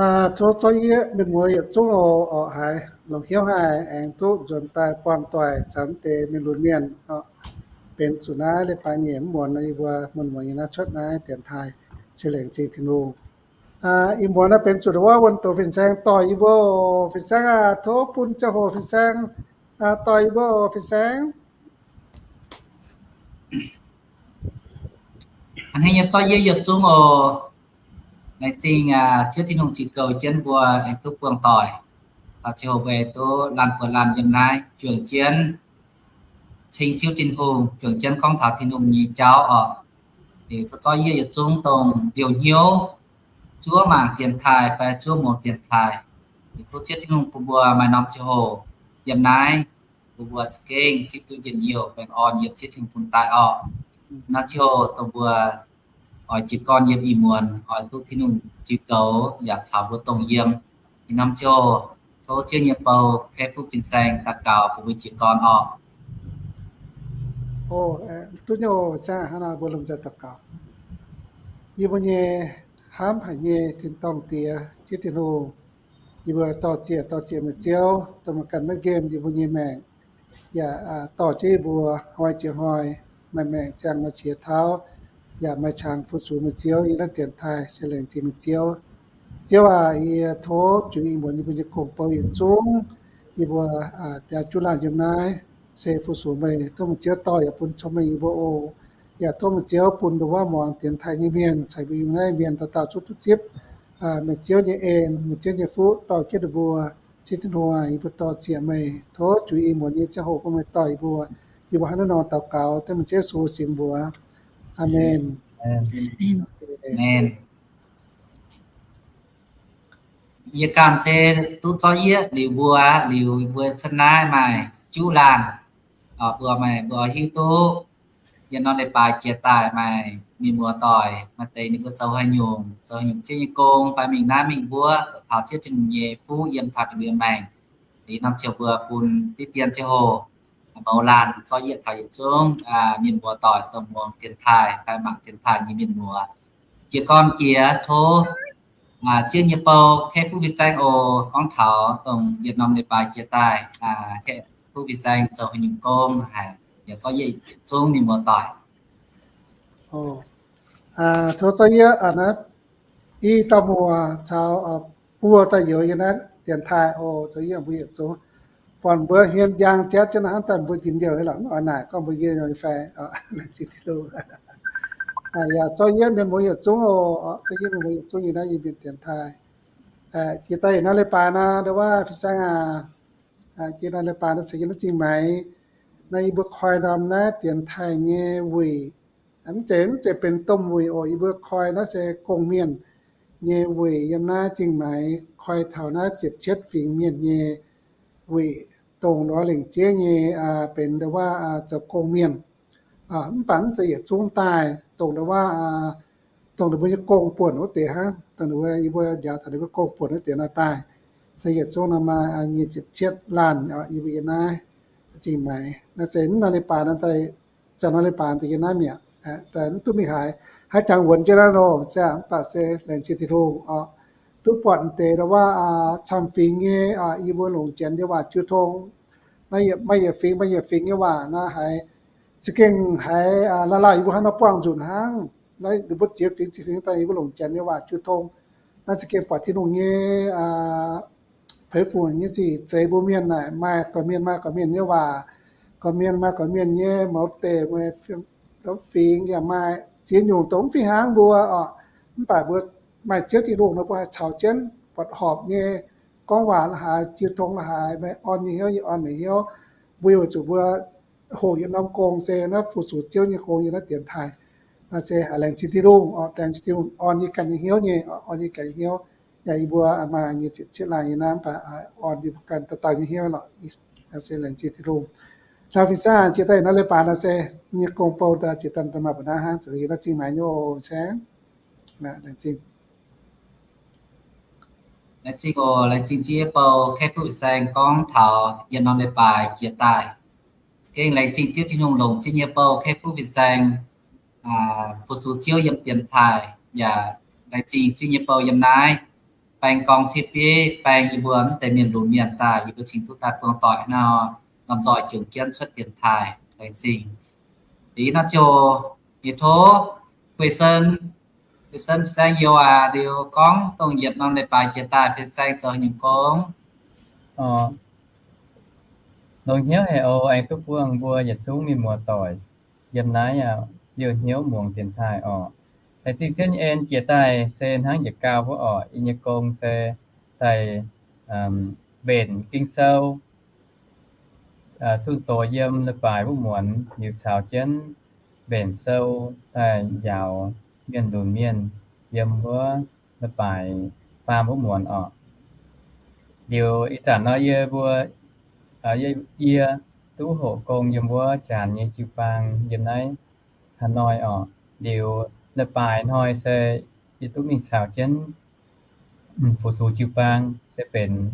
Tov zorqv yie mienh muoz yietc zungv oc, orqc haiz longc hnyouv haic aengx duqv nzuonx daaih buangh doic caux deix mienh lunx mienh oc. Benx zuqc naaiv leiz-baaix nyeic mv muonz nor, yie mbuo muonz-muonz nyei naaiv cuotv naaiv dienx taaih, se laengz zingh Tin-Hungh. Ih muonz naaiv benx zuqc wuov wuonh doqc fin-saeng dorh yie mbuo. Fin-saeng aah, tov bun ziangh hoc fin-saeng dorh yie mbuo fin-saeng. Hnangv nyei zorqv yie yietc zungv oc. Laengz zingh Ziouv Tin-Hungh ziux goux jienv mbuo aengx duqv buangh doic. Taux ziangh hoc mbuo aengx duqv laanh buoz laanh yiem naaiv juangc jienv ceng Ziouv Tin-Hungh, juangc jienv gorngv taux Tin-Hungh nyei jauv orqc. Liuz tov zorqv yie yietc zungv dongh liouh hnyouv zuov mangc dienx taaih fai zuov muangx dienx taaih. Liuz tov Ziouv Tin-Hungh bun mbuo maaih norm ziangh hoc yiem naaiv, bun mbuo za'gengh zipv duqv njien-youh baengh orn yiem Ziouv Tin-Hungh bun daaih orqc. Norm ziangh hoc dongh mbuo oix jiez gorn yiem ih muonz oix duqv Tin-Hungh ziux goux yaac caux mbuo dongh yiem. Ih norm ziangh hoc tov Ziouv nyei bou Kaeqv Fuqv Fin-Saeng daux gaux bun mbuo jiez gorn orqc. Duqv nyei oc, hnangv naaic mbuo lomh nzoih daux gaux. Yie mbuo nyei hnamv haic nyei tin-dorngh Diex, Ziouv Tin-Hungh, yie mbuo dorh ziec, dorh ziec meih Ziouv, dongh meih ganh maiv nqemh yie mbuo nyei maengc, yaac dorh jienv yie mbuo hnoi jiex hnoi maaih maengc ziangh, maaih qiex tauv, yaac maaih qangx fu-sux meih Ziouv yiem naaiv dienx taaih, se laengz zingh meih Ziouv. Ziouv aac, yie tov juix ih muonz yie mbuo nyei gong-bou yietc zungv, yie mbuo biaa juqv laanh yiem naaiv, se fu-sux meih, tov meih Ziouv dorh yaac bun cong-mengh yie mbuo oc. Yaac tov meih Ziouv bun ndongc wuov muangx dienx taaih nyei mienh caux mbuo yiem naaiv mienh dauh dauh zungv duqv zipv meih Ziouv nyei en, meih Ziouv nyei fuqv dorh jienv ninh mbuo. Ziouv Tin-Hungh aac, yie mbuo dorh ziec meih, tov juix ih muonz nyei ziangh hoc bun meih dorh yie mbuo. Yie mbuo hnangv naaiv nor daux gaux dengv meih Ziouv Yesu singx mbuox. Aamen. Yie ganh se duqv zorqv yie liuz mbuo, liuz mbuo cuotv naaiv maaih juqv laanh, mbuo maaih, mbuo hiuv duqv yietc norm leiz-baaix jiex daaih maaih mienh muoz doic, maaih deix ninh mbuo zoux haaix nyungc, zoux haaix nyungc Ziouv nyei gong fai mingh naaiv mingh wuov, taux Ziouv Tin-Hungh nyei fuqv yiem taux ninh mbuo maengc. Ih norm ziouc mbuo bun diqv dien ziangh hoc mouz laanh zorqv yie taux yietc zungv mienh muoz doic dongh muangx dienx taaih fai mangc dienx taaih nyei mienh muoz. Jiez gorn jiex tov Ziouv nyei bou Kaeqv Fuqv Fin-Saeng oc, gorngv taux dongh yietc norm leiz-baaix jiex daaih Kaeqv Fuqv Fin-Saeng zoux haaix nyungc gong haic, yaac zorqv yie yietc zungv mienh muoz doic. Tov zorqv yie naaiv i dauh muoz caux buo dauh youz yiem naaiv dienx taaih oc, zoux yie mbuo yietc zungv. Buatc mbuo hmien njang jatv jienv hnangv daaih mbuo njien-youh nyei lorqc, mv oix naaic gorngv mbuo njien-youh nyei fai. Laengz zingh Tin-Hungh. Yaac zorqv yie mienh muoz yietc zungv oc, zorqv yie mienh muoz yietc zungv yiem naaiv yie mbuo dienx taaih. Jiex daaih yietc norm leiz-baaix nor, ndau wuov Fin-Saeng aac, jiex norm leiz-baaix nor se yiem naaiv Zingh Maix. Naaiv yie mbuo koi norm naaiv dienx taaih nyei wuic, mv zeiz, mv zeiz benx domh wuic oc. Yie mbuo koi naaiv se gong-mienh nyei wuic yiem naaiv Zingh Maix, koi taux naaiv ziepc cietv fingx mienh nyei wuic, dongh ndau lengc jeiv nyei benx ndau wuov zoux gong-mienh. Mv baac mv zeiz yietc zungv daaih, dongh ndau wuov, dongh ninh mbuo nyei gong buonc wuov deix hnangv, dongh ninh mbuo, yie mbuo njaaux taux ninh mbuo gong buonc wuov deix nor daaih. Se yietc zungv nor maaih nyic ziepc cietv laanh yie mbuo yiem naaiv Zingh Maix. Naaiv se mv norm leiz-baaix nor, zanc norm leiz-baaix daaih yiem naaiv mi'aqv, mv duqv mingh haaix, haaix jangx wuonx jienv naaiv nor, mv baac se laengz zingh Tin-Hungh oc, duqv buatc deix ndau wuov camv-fingx nyei, yie mbuo longc Janx nyei waac jiu tong. Naaiv maaih yietc fingx, maaih yietc fingx nyei waac nor haiz za'gengh haiz lauh lauh yie mbuo hnangv nor buangh nzunc hnangv. Naaiv ninh mbuo ziex fingx, ziex fingx daaih yie mbuo longc Janx nyei waac jiu tong. Naaiv za'gengh buatc Tin-Hungh nyei peix fungc nyei sic zeix mbuo mienh naaic, maaih gorqv-mienh maaih gorqv-mienh nyei waac, gorqv-mienh maaih gorqv-mienh nyei mouz deic, fingx yaac maaih ziex nyungc dongh mv fih hnangv mbuo oc. Mv baac mbuo maaih Ziouv Tin-Hungh nor mbuo haih caux jienv buatc horpc nyei gorngv waac la'haaix, jiu tong la'haaix, meih orn nyei hnyouv, yie orn meih hnyouv. Mbuo yaac weic zuqc mbuo hoqc yietc norm gong se naaiv fu-sux Ziouv nyei gong yiem naaiv dienx taaih. Naaiv se laengz zingh Tin-Hungh oc, laengz zingh Tin-Hungh orn yie ganh nyei hnyouv nyei, orn yie ganh nyei hnyouv. Yaac yie mbuo maaih nyic ziepc cietv laanh yiem naaiv, mv baac orn yie mbuo ganh dauh dauh nyei hnyouv lorqc. Se laengz zingh Tin-Hungh. Hlauv fin-saeng jiex daaih yietc norm leiz-baaix nor se nyei gong-bou daaih jiex daaih maaih mbu'naaiv hnangv, se yiem naaiv Zingh Maix nyei oc, fin-saeng. Laengz zingh. Laengz zingh oc, laengz zingh Ziouv nyei bou Kaeqv Fuqv Fin-Saeng gorngv taux yietc norm leiz-baaix jiex daaih. Za'gengh laengz zingh Ziouv Tin-Hungh longc Ziouv nyei bou Kaeqv Fuqv Fin-Saeng fu-sux Ziouv yiem dienx taaih, yaac laengz zingh Ziouv nyei bou yiem naaiv baeng gorngv ciev bieiv, baeng yie mbuo mv deix mienh lunx mienh daaih, yie mbuo cingx duqv daaih buangh doic nor, lomh nzoih jomc jienv cuotv dienx taaih. Laengz zingh. Liuz nor ziouc nyei tov Guei Sen, Guei Sen fin-saeng youz aac, liuz gorngv dongh yietc norm leiz-baaix jiex daaih fin-saeng zoux nyungc gong. Longx hnyouv haic oc, aengx duqv buangh mbuo yietc zungv mienh muoz-doic yiem naaiv aac, liouh hnyouv muangx dienx taaih orqc. Laengz zingh zien en jiex daaih se hnangv yietc gau wuov orqc, yie nyei gong se daaih mbenc Ging-Sou, zunh doz yiem leiz-baaix wuov muonz, liuz caux jienv mbenc sou daaih njaaux mienh lunx mienh yiem wuov leiz-baaix faam wuov muonz orqc. Liuz ih zanc nor yie mbuo, yie duqv hoqc gong yiem wuov Janx nyei jiu-baang yiem naaiv Hanoi orqc. Liuz leiz-baaix hnoi se yie duqv mingh caux jienv fu-sux jiu-baang se benx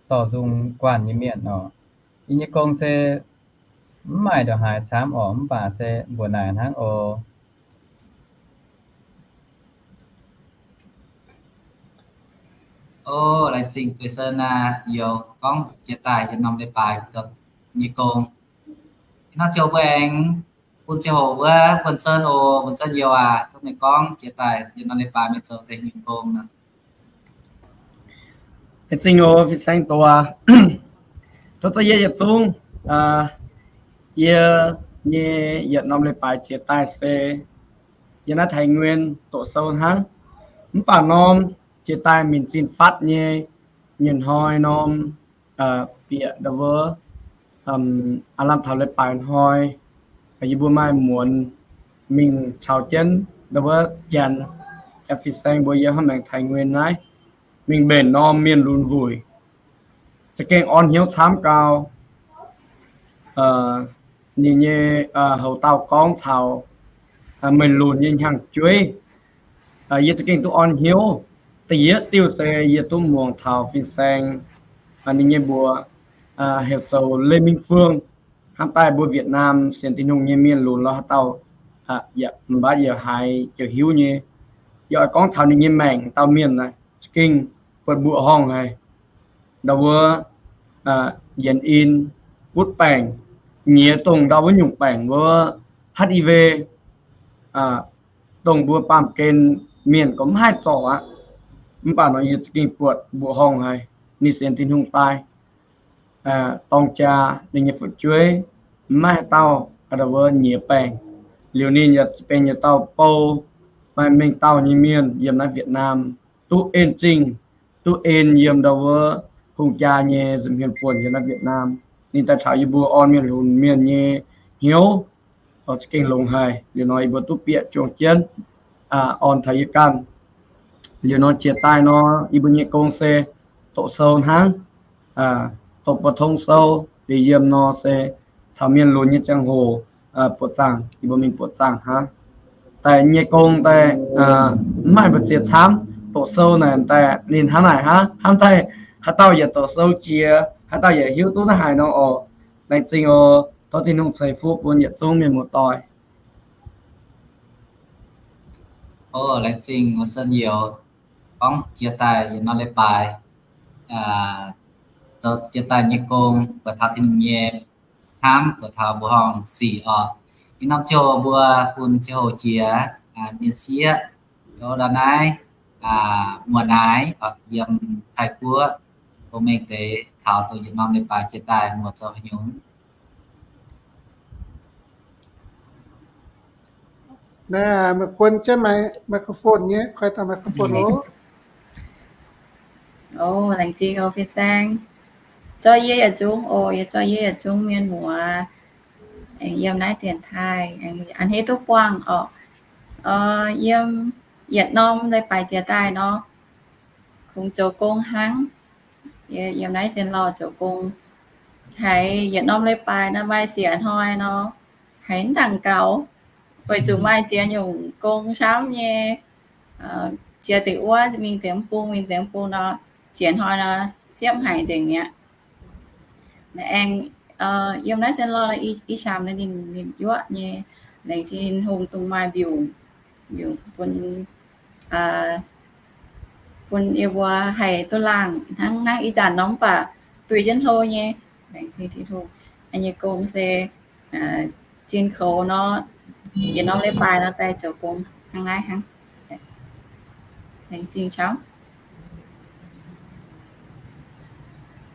dorh nzung guanh nyei mienh orqc. Yie nyei gong se mv maaih ndongc haaix camv orqc, mv baac se mbuoqc naaic hnangv oc. O, laengz zingh Guei Sen aac, youz gorngv jiex daaih yietc norm leiz-baaix zoux nyei gong. Ih nor ziouc mbuo aengx bun ziangh hoc wuov Wuonh Sen oc. Wuonh Sen youz aac, tov meih gorngv jiex daaih yietc norm leiz-baaix meih zoux deix nyungc gong nor. Laengz zingh oc, fin-saeng doz. Tov zoux yie yietc zungv, yie nyei yietc norm leiz-baaix jiex daaih se yiem naaiv Taiv Nguyen doqc sou hnangv. Mv baac norm jiex daaih minc zinh fatv nyei nyic hnoi norm bieqc ndau wuov aav lamh taux leiz-baaix hnoi, yie mbuo maaih muonz mingh caux jienv ndau wuov Janx, Janx fin-saeng mbuo yiem hnangv maengx Taiv Nguyen naaiv, mingh mbenc norm mienh lunx wuic. Za'gengh orn hnyouv camv gau. Ninh nyei houx-dauh gorngv taux meih lunx nyei hnyangx-jueiv, yie za'gengh duqv orn hnyouv. Da'yietv diuh se yie duqv muangx taux fin-saeng ninh nyei mbuox heuc zoux Lê Minh Phương, hnamv daaih mbuo Việt Nam sienx Tin-Hungh nyei mienh lunx lorz haaix dauh, mv baac yaac haiz ziouc hiuv nyei. Yaac oix gorngv taux ninh nyei maengc dauh mienh naaiv za'gengh buatc mbuoqc horngh haic. Ndau wuov yienx in butv baengc, nyiex dongh ndau wuov nyungc baengc wuov HIV, dongh mbuo baamh gen mienh gorngv mv haih zorc aqv. Mv baac nor yie za'gengh buatc mbuoqc horngh haic. Ninh sienx Tin-Hungh daaih dorng jaa, ninh nyei fu'jueiv mv maaih haaix dauh ndau wuov nyiex baengc. Liuz ninh yaac benx yietc dauh bou, maaih mengh dauh nyei mienh yiem naaiv Việt Nam duqv en zingh, duqv en yiem ndau wuov hungh jaa nyei nza'hmien buonc yiem naaiv Việt Nam. Ninh daaih caux yie mbuo orn mienh lunx mienh nyei hnyouv, za'gengh longx haic. Liuz nor yie mbuo duqv bieqc juang jienv orn taux yie ganh. Liuz nor jiex daaih nor yie mbuo nyei gong se doqc sou hnangv, doqc ba'tong sou. Liuz yiem nor se taux mienh lunx nyei ziangh hoc buoqc zaangc, yie mbuo mingh buoqc zaangc hnangv. Daaih nyei gong daaih mv maaih mbu'ziex camv. Doqc sou naaic daaih ninh hnangv naaic hnangv, hnamv daaih haaix dauh yaac doqc sou jiex, haaix dauh yaac hiuv duqv naaiv haaix nor oc. Laengz zingh oc. Tov Tin-Hungh ceix fuqv bun yietc zungv mienh muoz-doic. O, laengz zingh Wuonh Sen Youz gorngv jiex daaih yietc norm leiz-baaix zoux jiex daaih nyei gong, buatc taux Tin-Hungh nyei hnamv, buatc taux mbuoqc horngh sic orqc. Ih norm ziangh hoc mbuo bun ziangh hoc jiex mienh sieqv, ndau naaiv muoz-naaiv yiem Taiv-Guoqv, bun mengh deix taux dongh yietc norm leiz-baaix jiex daaih muoz zoux haaix nyungc. Meih kuon jienv microphone nyei, koi taux microphone oc. O, laengz zingh oc fin-saeng. Zorqv yie yietc zungv oc, yie zorqv yie yietc zungv mienh muoz yiem naaiv dienx taaih a'hneiv duqv buangh orqc. Yiem yietc norm leiz-baaix jiex daaih nor, kungx zoux gong hnangv. Yiem naaiv Sien Lorh zoux gong, haiz yietc norm leiz-baaix nor maaih siec hnoi nor, haiz mv nangc gaux, weic zuqc maaih ziex nyungc gong camv nyei. Ziex deix wuov mingh deix mv bung, mingh deix mv bung nor, siec hnoi nor, siepv haic nzengc mi'aqv. Aengx yiem naaiv Sien Lorh i, i shamx ninh, ninh yuoqv nyei. Laengz zingh Tin-Hungh dongh maaih mbiungc, mbiungc bun bun yie mbuo haih duqv laangh hnangv naaiv ih zanc nor mv baac duih jienv hlo nyei. Laengz zingh Tin-Hungh, yie nyei gong se zinh koux nor, yietc norm leiz-baaix nor daaih zoux gong hnangv naaiv hnangv. Laengz zingh qaqv.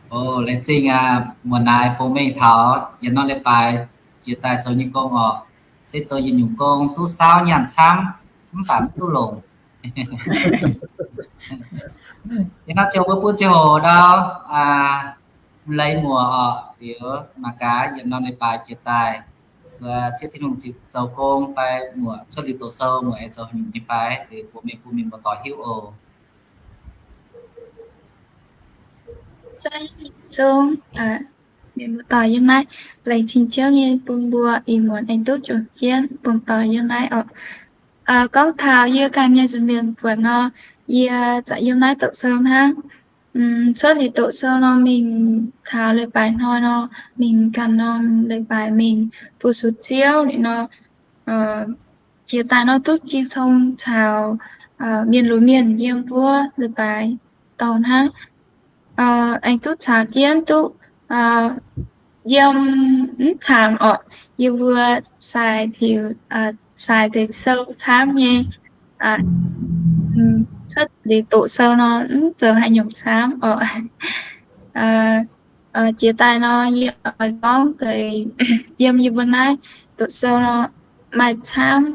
O, laengz zingh aac, muonz naaiv bung mengh taux yietc norm leiz-baaix jiex daaih zoux nyei gong oc. Se zoux yietc nyungc gong duqv saauv nyaanh camv, mv baac mv duqv longc. Yie nor ziouc mbuo bun ziangh hoc ndau, leiz muoc oc, liuz mangc gaax yietc norm leiz-baaix jiex daaih, mbuo ciev Tin-Hungh ziouc zoux gong fai muoc cuotv liuz doqc sou muoc aengx zoux haaix nyungc nyei fai, liuz bun mienh bun mienh muoz-doic hiuv oc. Zungv mienh muoz-doic yiem naaiv, laengz zingh Ziouv nyei bun mbuo ih muonz aengx duqv juangc jienv bungx doic yiem naaiv oc. Gorngv taux yie ganh nyei nza'hmien buonc nor, yie zaqc yiem naaiv doqc sou hnangv. Cuotv liuz doqc sou nor mingh taux leiz-baaix hnoi nor, mingh ganh norm leiz-baaix mingh fu-sux Ziouv liuz nor, jiex daaih nor duqv jiu tong caux mienh lunx mienh yiem wuov leiz-baaix dorngx hnangv. Aengx duqv caux jienv duqv yiem mv caamx orqc, yie mbuo sai tiux, sai deix sou camv nyei. Cuotv liuz doqc sou nor mv zoux haaix nyungc camv orqc. Jiex daaih nor yie oix gorngv deix yiem yie mbuo naaiv doqc sou nor maaih camv.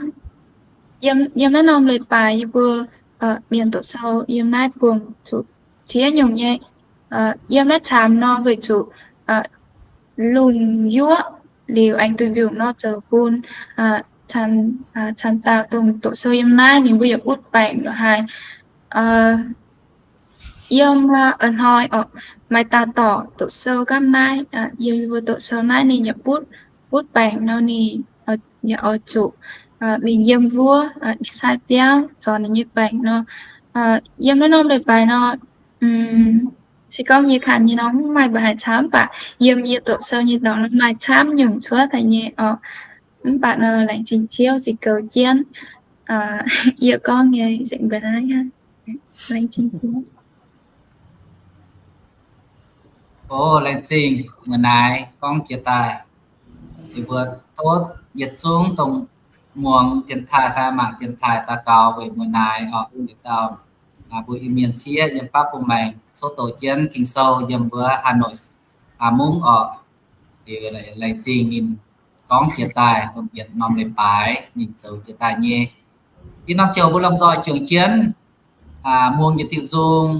Yiem naaiv norm leiz-baaix yie mbuo mienh doqc sou yiem naaiv bungx zuqc ziex nyungc nyei. Yiem naaiv caamx nor weic zuqc lungh yuoqv liuz aengx duih mbiungc nor zoux bun camv dauh dongh doqc sou yiem naaiv ninh mbuo yaac butv baengc lo haaix. Yiem a'hnoi orqc, maaih dauh dorc doqc sou gapv naaiv, yiem yie mbuo doqc sou naaiv ninh yaac butv, butv baengc nor ninh yaac oix zuqc mingh yiem wuov nyei sai biauv zorc ninh nyei baengc nor. Yiem naaiv norm leiz-baaix nor, se gorngv yie kanh nyei nor mv maaih mbuo haaix camv, mv baac yiem yie doqc sou nyei dorngx nor maaih camv nyungc cuotv daaih nyei orqc. Mv baac nor laengz zingh Ziouv ziux goux jienv yie gorngv nyei nzengc mbuo naaiv. Laengz zingh Ziouv. O, laengz zingh muonz naaiv gorngv jiex daaih. Yie mbuo tov yietc zungv dongh muangx dienx taaih fai mangc dienx taaih daux gaux weic muonz naaiv orqc, yietc dauh mbuo Iu-Mienh sieqv yiem Baav Bung Maengx coqv doqc jienv Ging-Sou yiem wuov Hà Nội, mungv orqc. Liuz laengz zingh ninh gorngv jiex daaih dongh yietc norm leiz-baaix ninh zoux jiex daaih nyei. Ih norm ziouc mbuo lomh nzoih juangc jienv muangx yietc diuh nzung,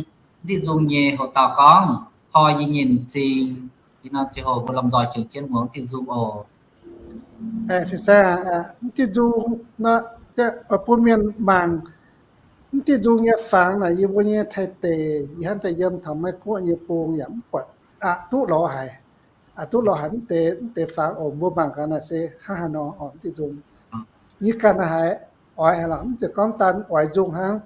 diuh nzung nyei hoc dauh gorngv, Koi yie nyei m'zing. Ih norm ziouc hoc mbuo lomh nzoih juangc jienv muangx diuh nzung oc. Mv diuh nzung nor, bun mienh mangc. Mv diuh nzung nyei fangx naaic yie mbuo nyei Taiv deic, yie hnamv daaih yiem taux Meiv Guoqv nyei bung yaac mv buatc, aqc duqv lorz haic. Aqc duqv lorz haic mv deix, mv deix fangx oc. Mbuo mangc gaax naaic se hnangv haaix nor oc, mv diuh nzung. Yie ganh naaic haiz oix haic lorqc, mv zeiz gorngv daan oix nzung hnangv.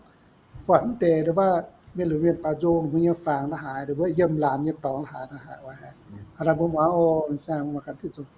Buatc mv deix wuov mienh lunx mienh baaux nzung mbuo nyei fangx naaic haiz, wuov yiem laanh nyei dorngx naaic haiz, naaic haiz oix haic. Aa, mbuo muangx oc, mbuo muangx ganh diuh nzung.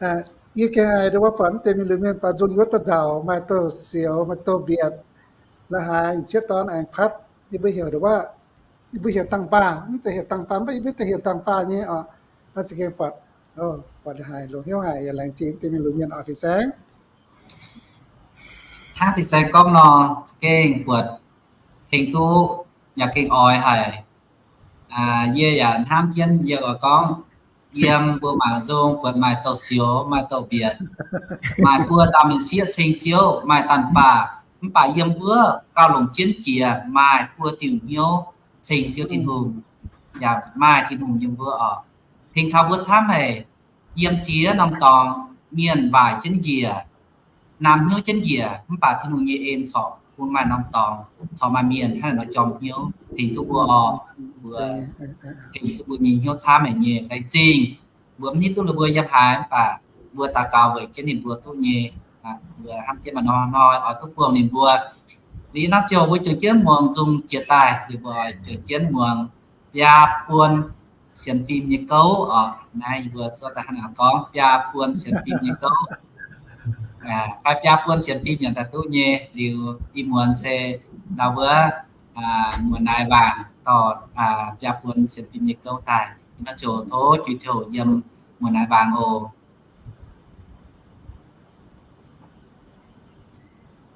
Aa, yie gengh haiz nduov buatc mv deix mingh lunx mienh baac nzung wuov da'nzauc maaih douz-sioux, maaih douz-mbietc, la'haaix cieqv dorn aengx patv, yie mbuo heuc nduov, yie mbuo heuc dangh baah, mv zeiz heuc dangh baah, mv baac yie mbuo daaih heuc dangh baah nyei oc. Za'gengh buatc, buatc la'haaix longc hnyouv haic, yaac laengz zingh mv deix mingh lunx mienh oc, fin-saeng. Hnangv fin-saeng gorngv nor, za'gengh buatc tengx duqv yaac gengh oix haic. Yie yaac hnamv jienv yie oix gorngv, yiem mbuo mangc nzung buatc maaih douz-sioux, maaih douz-mbietc, maaih buo dauh mienh sieqv ceng Ziouv, maaih dangh baah, mv baac yiem wuov gauh longc jienv jiex maaih buo diuh hnyouv ceng Ziouv Tin-Hungh, yaac maaih Tin-Hungh yiem wuov oc. Tengx taux mbuo camv haic, yiem ziex norm dorngx mienh waaic jienv njiec, namx hnyouv jienv njiec, mv baac Tin-Hungh nyei en corc bun maaih norm dorngx corc maaih mienh hnangv naaiv nor jorm hnyouv tengx duqv mbuo oc. Mbuo tengx duqv mbuo nyei hnyouv camv haic nyei. Laengz zingh mbuo mv hiuv duqv ninh mbuo yiem haaix, mv baac mbuo daux gaux weic jienv ninh mbuo duqv nyei. Mbuo hnamv jienv maaih hnoi-hnoi oix duqv buangh ninh mbuo. Liuz naaiv ziouc mbuo juangc jienv muangx nzung jiex daaih, liuz mbuo oix juangc jienv muangx biaa buon sienx fim nyei gouv oc. Naaiv yie mbuo zorqv daaih hnangv naaic gorngv biaa buon sienx fim nyei gouv. Fai biaa buon sienx fim yaac daaih duqv nyei. Liuz ih muonz se ndau wuov muonz naaiv waangc dorh biaa buon sienx fim nyei gouv daaih. Naaiv ziouc tov juix ziouc yiem muonz naaiv waangc oc.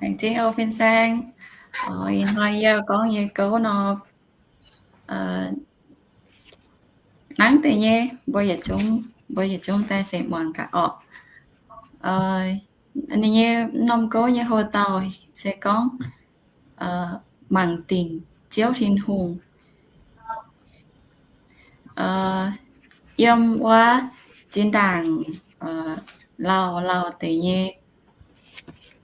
Laengz zingh oc fin-saeng. Ih hnoi yie gorngv nyei gouv nor, hnangv deix nyei, mbuo yietc zungv, mbuo yietc zungv daaih se muangx gaax orqc. Ninh nyei norm gouv nyei hlo dauh se gorngv mangc dingc Ziouv Tin-Hungh. Yiem wuov zinh ndaangc lauh lauh deix nyei,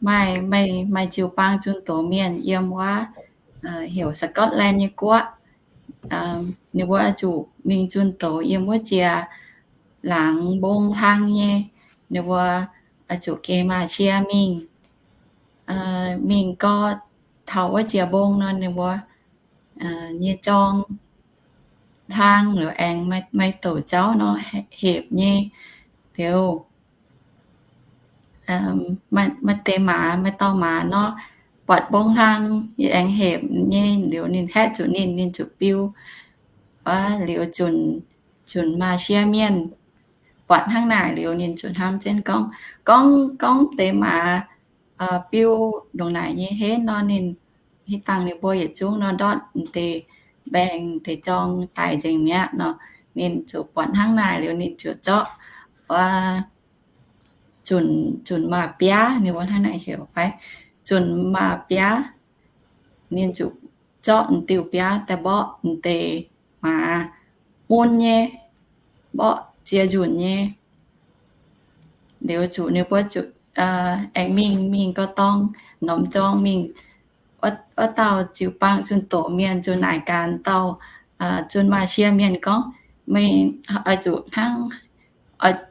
maaih, maaih, maaih jiu-baang zunh doz mienh yiem wuov heuc Scotland nyei guoqv. Ninh mbuo oix zuqc mingh zunh doz yiem wuov jiex laangz mbong hlang nyei. Ninh mbuo oix zuqc geh maa-cie mingh. Mingh gorx taux wuov jiex mbong nor, ninh mbuo nyei jorng hlang liuz aengx maaih douc jauv nor hepc nyei. Liuz maaih deix maaz, maaih dauh maaz nor, buatc mbong hlang aengx hepc nyei, liuz ninh haeqv zuqc ninh, ninh zuqc biu. Liuz zunc, zunc maa-sie mienh buatc hnangv naaic liuz ninh zuqc hnamv jienv gorngv, gorngv, gorngv deix maaz biu ndongc naaic nyei henv nor, ninh hitv dangh ninh mbuo yietc zungv nor ndortv deix mbaengx deix jorng daic nzengc mi'aqv nor. Ninh zuqc buatc hnangv naaic liuz ninh zuqc zorqv zunc, zunc maaz-biaav, ninh mbuo hnangv naaic heuc fai, zunc maaz-biaav. Ninh zuqc zorqv diuh biaav daaih mborqv deix maaz mun nyei, mborqv ziex nzunc nyei. Liuz zuqc ninh mbuo zuqc aengx mingh, mingh gau dorng norm jorng mingh. Wuov dauh jiu-baang zunh doz mienh zuqc naaic gaax dauh zunh maa-sie mienh gorngv, meih oix zuqc hnangv,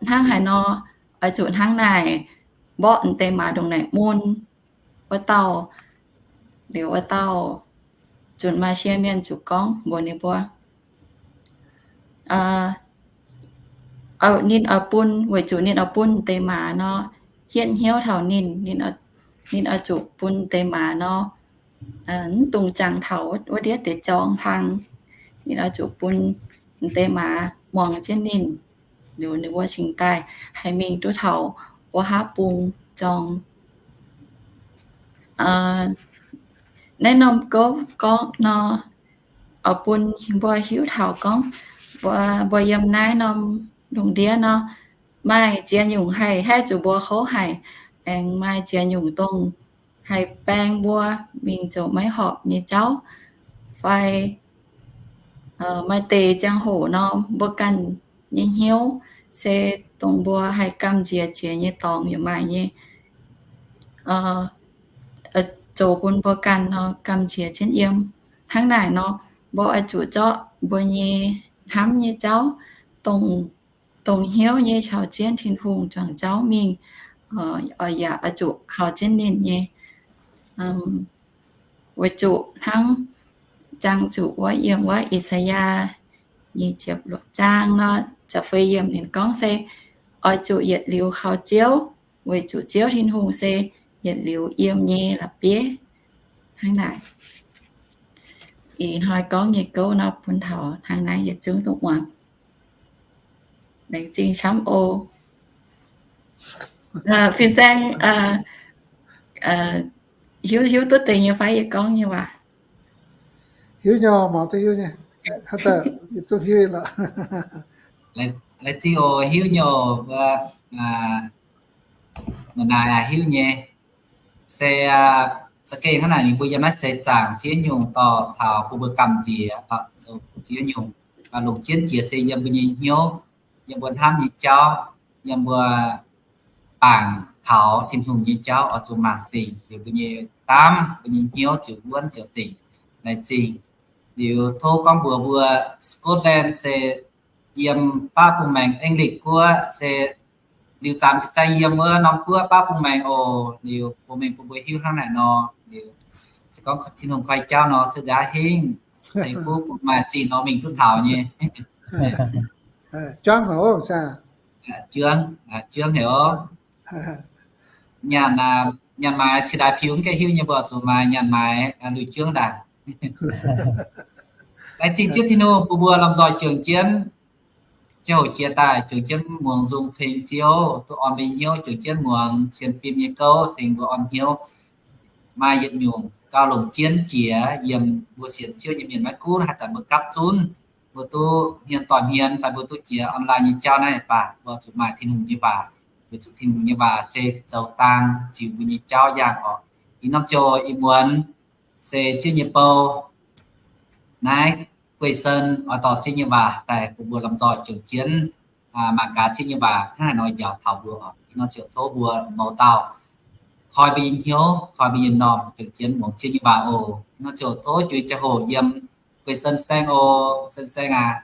hnangv haaix nor, oix zuqc hnangv naaic mborqv deix maaz ndongc naaic mun. Wuov dauh, liuz wuov dauh zunh maa-sie mienh zuqc gorngv mbuox ninh mbuo, ninh oix bun, weic zuqc ninh oix bun deix maaz nor, hietv hnyouv taux ninh, ninh oix zuqc bun deix maaz nor, mv dungx jangx taux wuov ndiev deix jorng hlang. Ninh oix zuqc bun deix maaz muangx jienv ninh. Liuz ninh mbuo cingx daaih haih mingh duqv taux wuov haav bung jorng. Naaiv norm gouv gorngv nor, oix bun mbuo hiuv taux gorngv, mbuo, mbuo yiem naaiv norm lungh ndiev nor, maaih ziex nyungc haih haeqv zuqc mbuo kouv haic, aengx maaih ziex nyungc dongh haih baeng mbuo mingh zoux maiv horpc nyei jauv, fai maaih deix ziangh hoc nor, mbuo ganh nyei hnyouv se dongh mbuo haih gamh nziex jiex nyei dorngx yaac maaih nyei, zoux bun mbuo ganh nor gamh nziex jienv yiem. Hnangv naaic nor, mbuo oix zuqc zorqv mbuo nyei hnamv nyei jauv, dongh, dongh hnyouv nyei caux jienv Tin-Hungh juangc jauv mingh, yaac oix zuqc kaux jienv ninh nyei. Weic zuqc hnangv jangx zuqc wuov yiem wuov I^saa^yaa nyic ziepc luoqc zaang nor, da'feix yiemc ninh gorngv se, oix zuqc yietc liuz kaux Ziouv, weic zuqc Ziouv Tin-Hungh se yietc liuz yiem nyei la'bieiv hnangv naaic. Ih hnoi gorngv nyei gouv nor bun taux hnangv naaiv yietc zungv duqv muangx. Laengz zingh camv oc. Fin-Saeng, hiuv, hiuv duqv deix nyei fai yie gorngv nyei waac? Hiuv nyei, mangc duqv hiuv nyei. Haaix zanc yietc zungv hiuv lorqc. Laengz zingh oc, hiuv nyei oc, mbuo naaic hiuv nyei. Se za'gengh hnangv naaic ninh mbuo yiem naaiv seix zaangc ziex nyungc dorh taux bun mbuo gamh nziex, ziex nyungc longc jienv jiex se yiem mbuo nyei hnyouv, yiem mbuo hnamv nyei jauv, yiem mbuo bangc kaux Tin-Hungh nyei jauv oix zuqc mangc dingc liuz mbuo nyei daamv, mbuo nyei hnyouv ziouc wuonv ziouc dingc. Laengz zingh. Liuz tov gorngv mbuox mbuo Scotland se yiem baav bung maengx English guoqv se liuz zanc fin-saeng yiem wuov norm guoqv baav bung maengx oc. Liuz bun mengh bun mbuo hiuv hnangv naaic nor, liuz se gorngv Tin-Hungh koi jauv nor cuotv nziaaux hingv ceix fuqv bun maaih zingh nor mingh duqv taux nyei. Juangv haic oc. Juangv, juangv haic oc. Nyanc, nyanc maaiz cingx daaih piux mv gaengh hiuv nyei mbuo zuqc maaiz nyanc maaiz lui juangv ndaangc. Laengz zingh Ziouv Tin-Hungh bun mbuo lomh nzoih juangc jienv ziangh hoc jiex daaih, juangc jienv muangx nzung ceng Ziouv, duqv orn mbuo nyei hnyouv, juangc jienv muangx sienx fim nyei gouv tengx mbuo orn hnyouv. Maaih yietc nyungc gauh longc jienv jiex yiem mbuo sienx Ziouv nyei mienh maiv gunv haaix zanc mbuo gapv zunv, mbuo duqv hmien doic hmien fai mbuo duqv jiex online nyei jauv naaiv baac mbuo zuqc maaih Tin-Hungh nyei waac, weic zuqc Tin-Hungh nyei waac se zoux dang ziux mbuo nyei jauv yangh orqc. Ih norm ziouc ih muonz se Ziouv nyei bou naaiv Guei Sen oix dorh Ziouv nyei waac daaih bun mbuo lomh nzoih juangc jienv mangc gaax Ziouv nyei waac hnangv haaix nor njaaux taux mbuo oc. Ih norm ziouc tov mbuo mouz dauh koi mbuo nyei hnyouv, koi mbuo nyei m'normh juangc jienv muangx Ziouv nyei waac oc. Ih norm ziouc tov juix ziangh hoc yiem Guei Sen saeng oc, Sen saeng aac.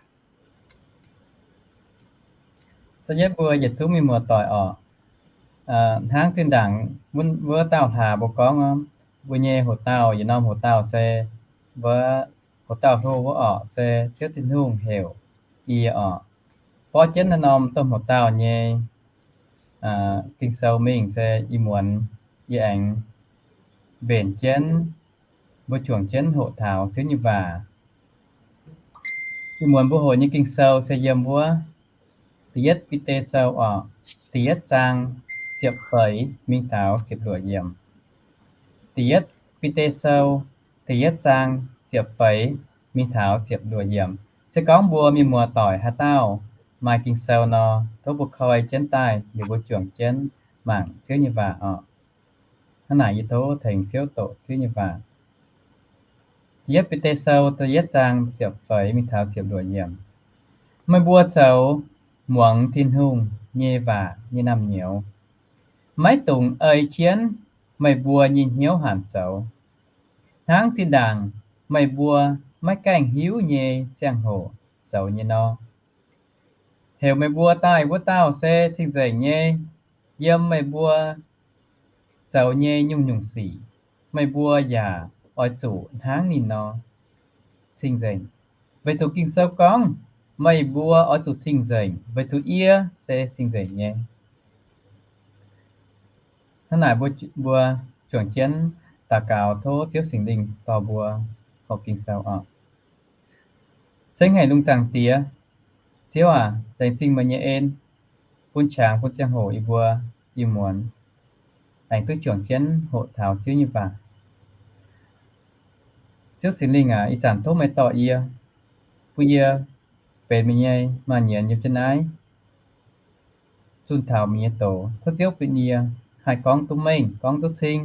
Za'yietv mbuo yietc zungv mienh muoz-doic orqc. Hnangv zinh ndaangc wuov dauh hlaax mbuo gorngv, mbuo nyei hoc dauh, yietc norm hoc dauh se, wuov hoc dauh hlo wuov orqc, se Ziouv Tin-Hungh heuc yie orqc, borqv jienv naaiv norm domh hoc dauh nyei Ging-Sou mingh se ih muonz yie aengx mbenc jienv mbuo juangc jienv hoqc taux Ziouv nyei waac. Ih muonz mbuo hoqc nyei Ging-Sou se yiem wuov Da'yietv Bide Sou orqc, da'yietv zaang ziepc feix mingh taux ziepc luoqc yiemc. Da'yietv Bide Sou da'yietv zaang ziepc feix mingh taux ziepc luoqc yiemc. Se gorngv mbuo mienh muoz-doic haaix dauh maaih Ging-Sou nor, tov mbuo koi jienv daaih liuz mbuo juangc jienv mangc Ziouv nyei waac orqc. Hnangv naaic yie tov tengx Ziouv doqc Ziouv nyei waac. Da'yietv Bide Sou da'yietv zaang ziepc feix mingh taux ziepc luoqc yiemc. Meih mbuo zoux muangx Tin-Hungh nyei waac nyei naamh nyouz, maiv dungx ei jienv meih mbuo nyei hnyouv hanc zoux, hnangv zinh ndaangc meih mbuo maiv gaengh hiuv nyei ziangh hoc zoux nyei nor. Heuc meih mbuo daaih wuov dauh se cing-nzengc nyei. Yiem meih mbuo zoux nyei nyungc-nyungc sic, meih mbuo yaac oix zuqc hnangv ninh nor cing-nzengc. Weic zuqc Ging-Sou gorngv, meih mbuo oix zuqc cing-nzengc, weic zuqc yie se cing-nzengc nyei. Hnangv naaic mbuo, mbuo juangc jienv daux gaux tov Ziouv Singx Lingh dorh mbuo horpc Ging-Sou oc. Ceng haic lungh zaangc Diex, Ziouv aac, laengz zingh meih nyei en, bun qangx bun ziangh hoc yie mbuo ih muonz aengx duqv juangc jienv hoqc taux Ziouv nyei waac. Ziouv Singx Lingh aac, ih zanc tov meih dorh yie, bun yie benx meih nyei maaz-nienx yiem jienv naaiv zunh taux meih nyei doz. Tov Ziouv bun yie haih gorngv duqv mengh, gorngv duqv cing.